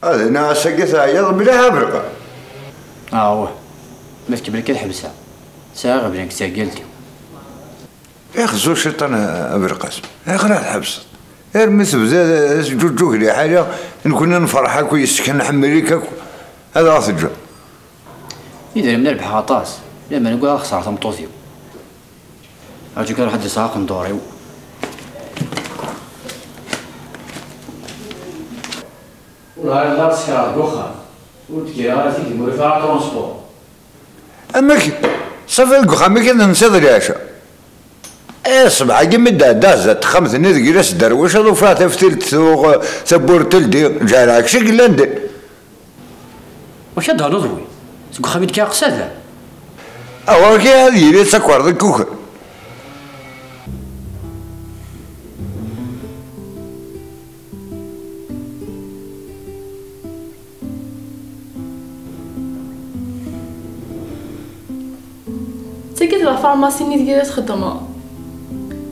Ad iniɣ ass-agi teɛyiḍ mliḥ a Belqasem. Awah, ma tkemmel kan ḥebseɣ. Sɛiɣ blan deg taggalti. Ixzu ciṭan a Belqasem. Ayɣer ad tḥebseḍ? Armi tebda teǧǧuǧǧug liḥala, nekkni nferḥ akk yes-k, nḥemmel-ik akk. Ad aɣ-teǧǧeḍ? Idrimen rebḥeɣ aṭas, lameɛna ugadeɣ ad xeṣreɣ tameṭṭut-iw. Rǧu kan ruḥ ad d-sɣeɣ aqendur-iw. Ur ɛriḍ ara sekreɣ deg uxxam. Ur d-kkreɣ ara tigmuri ara transport. Amek? Ṣafi deg uxxam-ik ad tensiḍ lɛica? Eh, ṣṣbeḥ-agi mi d-ɛeddaɣ zdat texxamt-nni deg Ila Sderwic, ad ufiɣ taftilt tuɣ, eh, tawwurt teldi, ǧeɛleɣ kečč i yellan din. Wacu ad d-tɛelluḍ wi? Seg uxxam i d-kkiɣ qsada. Awaki ad yili d takerḍa n kuken. Tagi d la pharmacie-nni deg ara txeddmeḍ,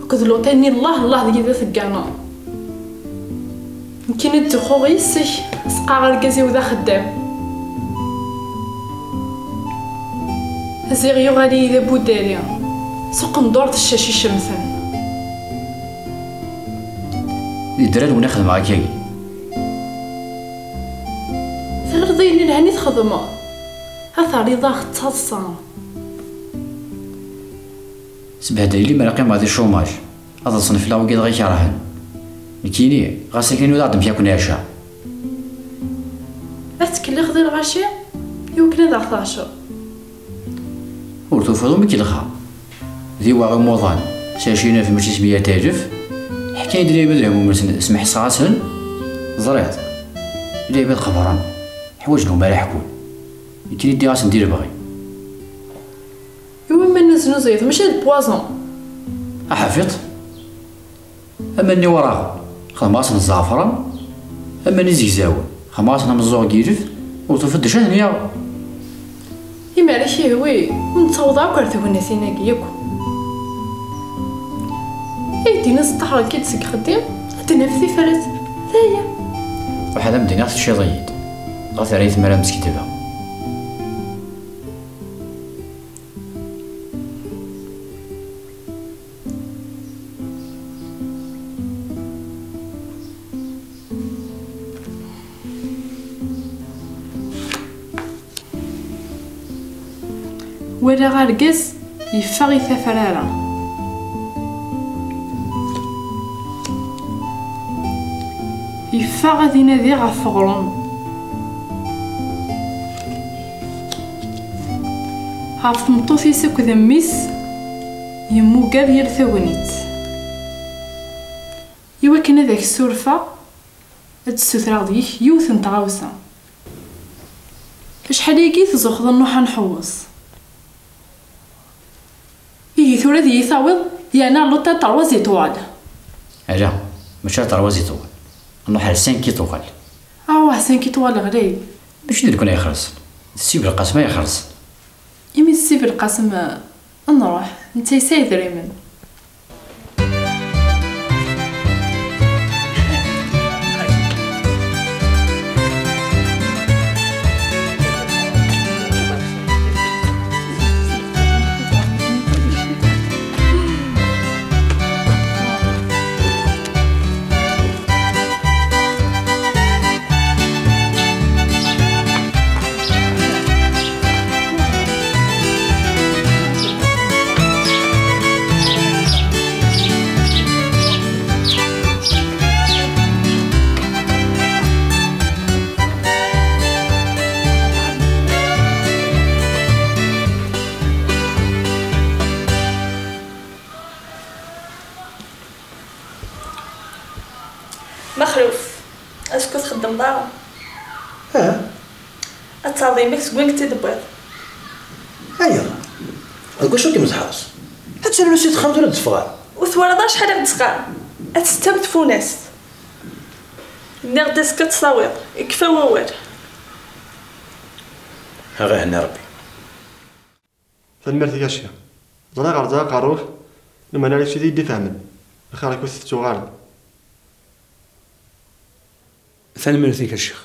akked l'hôtel-nni llah llah deg ara tegganeḍ. Nekkini ttzuxxuɣ yis-k, seqqaɣ argaz-iw d axeddam. Ziɣ yuɣal-iyi d abudari, s uqendur d ccac icemten. Yedder anwa i xedmeɣ akkagi? Teɣriḍ ayen ilhan i txedmeḍ, ad terriḍ-aɣ d taḍsa. Sbehdel-iyi limer ad qqimeɣ di chômage, ad ḍsen fell-aɣ wigad ɣ-ikerhen. Nekkini, ɣas akken ur aɣ-d-mkakun ɛica. Ad tettkellixeḍ i lɣaci i wakken ad aɣ-tɛaceḍ. Ur tufiḍ umi k-lxa. Di waɣ imuḍan, s ɛecrin alef mačči s meyat alef, ḥkan-d lɛibad lehmum-nsen, smeḥseɣ-asen. Teẓriḍ, lɛibad qebren, ḥwaǧen umi ara ḥkun. Nekkini ddiɣ-asen di lebɣi. Iwi ma neznuzuyeḍ, mačči d poison. Aḥafiḍ. Aman-nni waraɣen, xedmeɣ-asen zzeɛfran, aman izegzawen, xedmeɣ-asen ameẓẓuɣ n yilef, ur tufiḍ d acu ad ten-yaɣ. Imi ara k-ihwi, ur nettaweḍ akk ar tegnatin-agi yakk. Ay d-iniḍ sṭaḥren-k-id seg xeddim, ad d-naf tifrat, d aya. Ruḥ ad am-d-iniɣ teččiḍ-iyi-d, dɣa terra-yi tmara ad m-sketbeɣ. Walaɣ argaz yeffeɣ i tafrara. Yeffeɣ ad inadi ɣef uɣrum. Ɣef tmeṭṭut-is akked mmi-s yemmuger yal tagnit. Iwakken ad ak-ssurfeɣ, ad d-ssutreɣ deg-k yiwet n tɣawsa. Acḥal-agi tzuxxeḍ a Nnuḥ Anḥewweṣ? Ihi tura ad iyi-tawiḍ, yeɛni ar l'hôtel trois étoiles. Ala, mačči ar trois étoiles. Nruḥ ar cinq étoiles. Awah, cinq étoiles ɣlay. Mačči d nekkni ay ixellṣen. D Ssi Belqasem ay ixellṣen. Imi d Ssi Belqasem, eh, ad nruḥ. Netta yesɛa idrimen. Mexluf, acku txeddmeḍ ara? Ah. Ad terreḍ yemma-k seg wayen i tt-id-tewwiḍ. Aya, deg wacu i kem-tḥerṣ? Ad ternu si texxamt ur d-teffeɣ ara. Ur twalaḍ acḥal i ɣ-d-tesɣam? Ad tettawet tfunast. Nniɣ-d azekka ad tt-tawiḍ. Ikfa wawal. Ad ɣ-ihenni Rebbi. Tanemmirt-ik a ccix. Ẓriɣ rẓiɣ aqerru-k, lameɛna ala kečč i yi-d-ifehmen. Axir-ik ur tettuɣ ara. Tanemmirt-ik a ccix.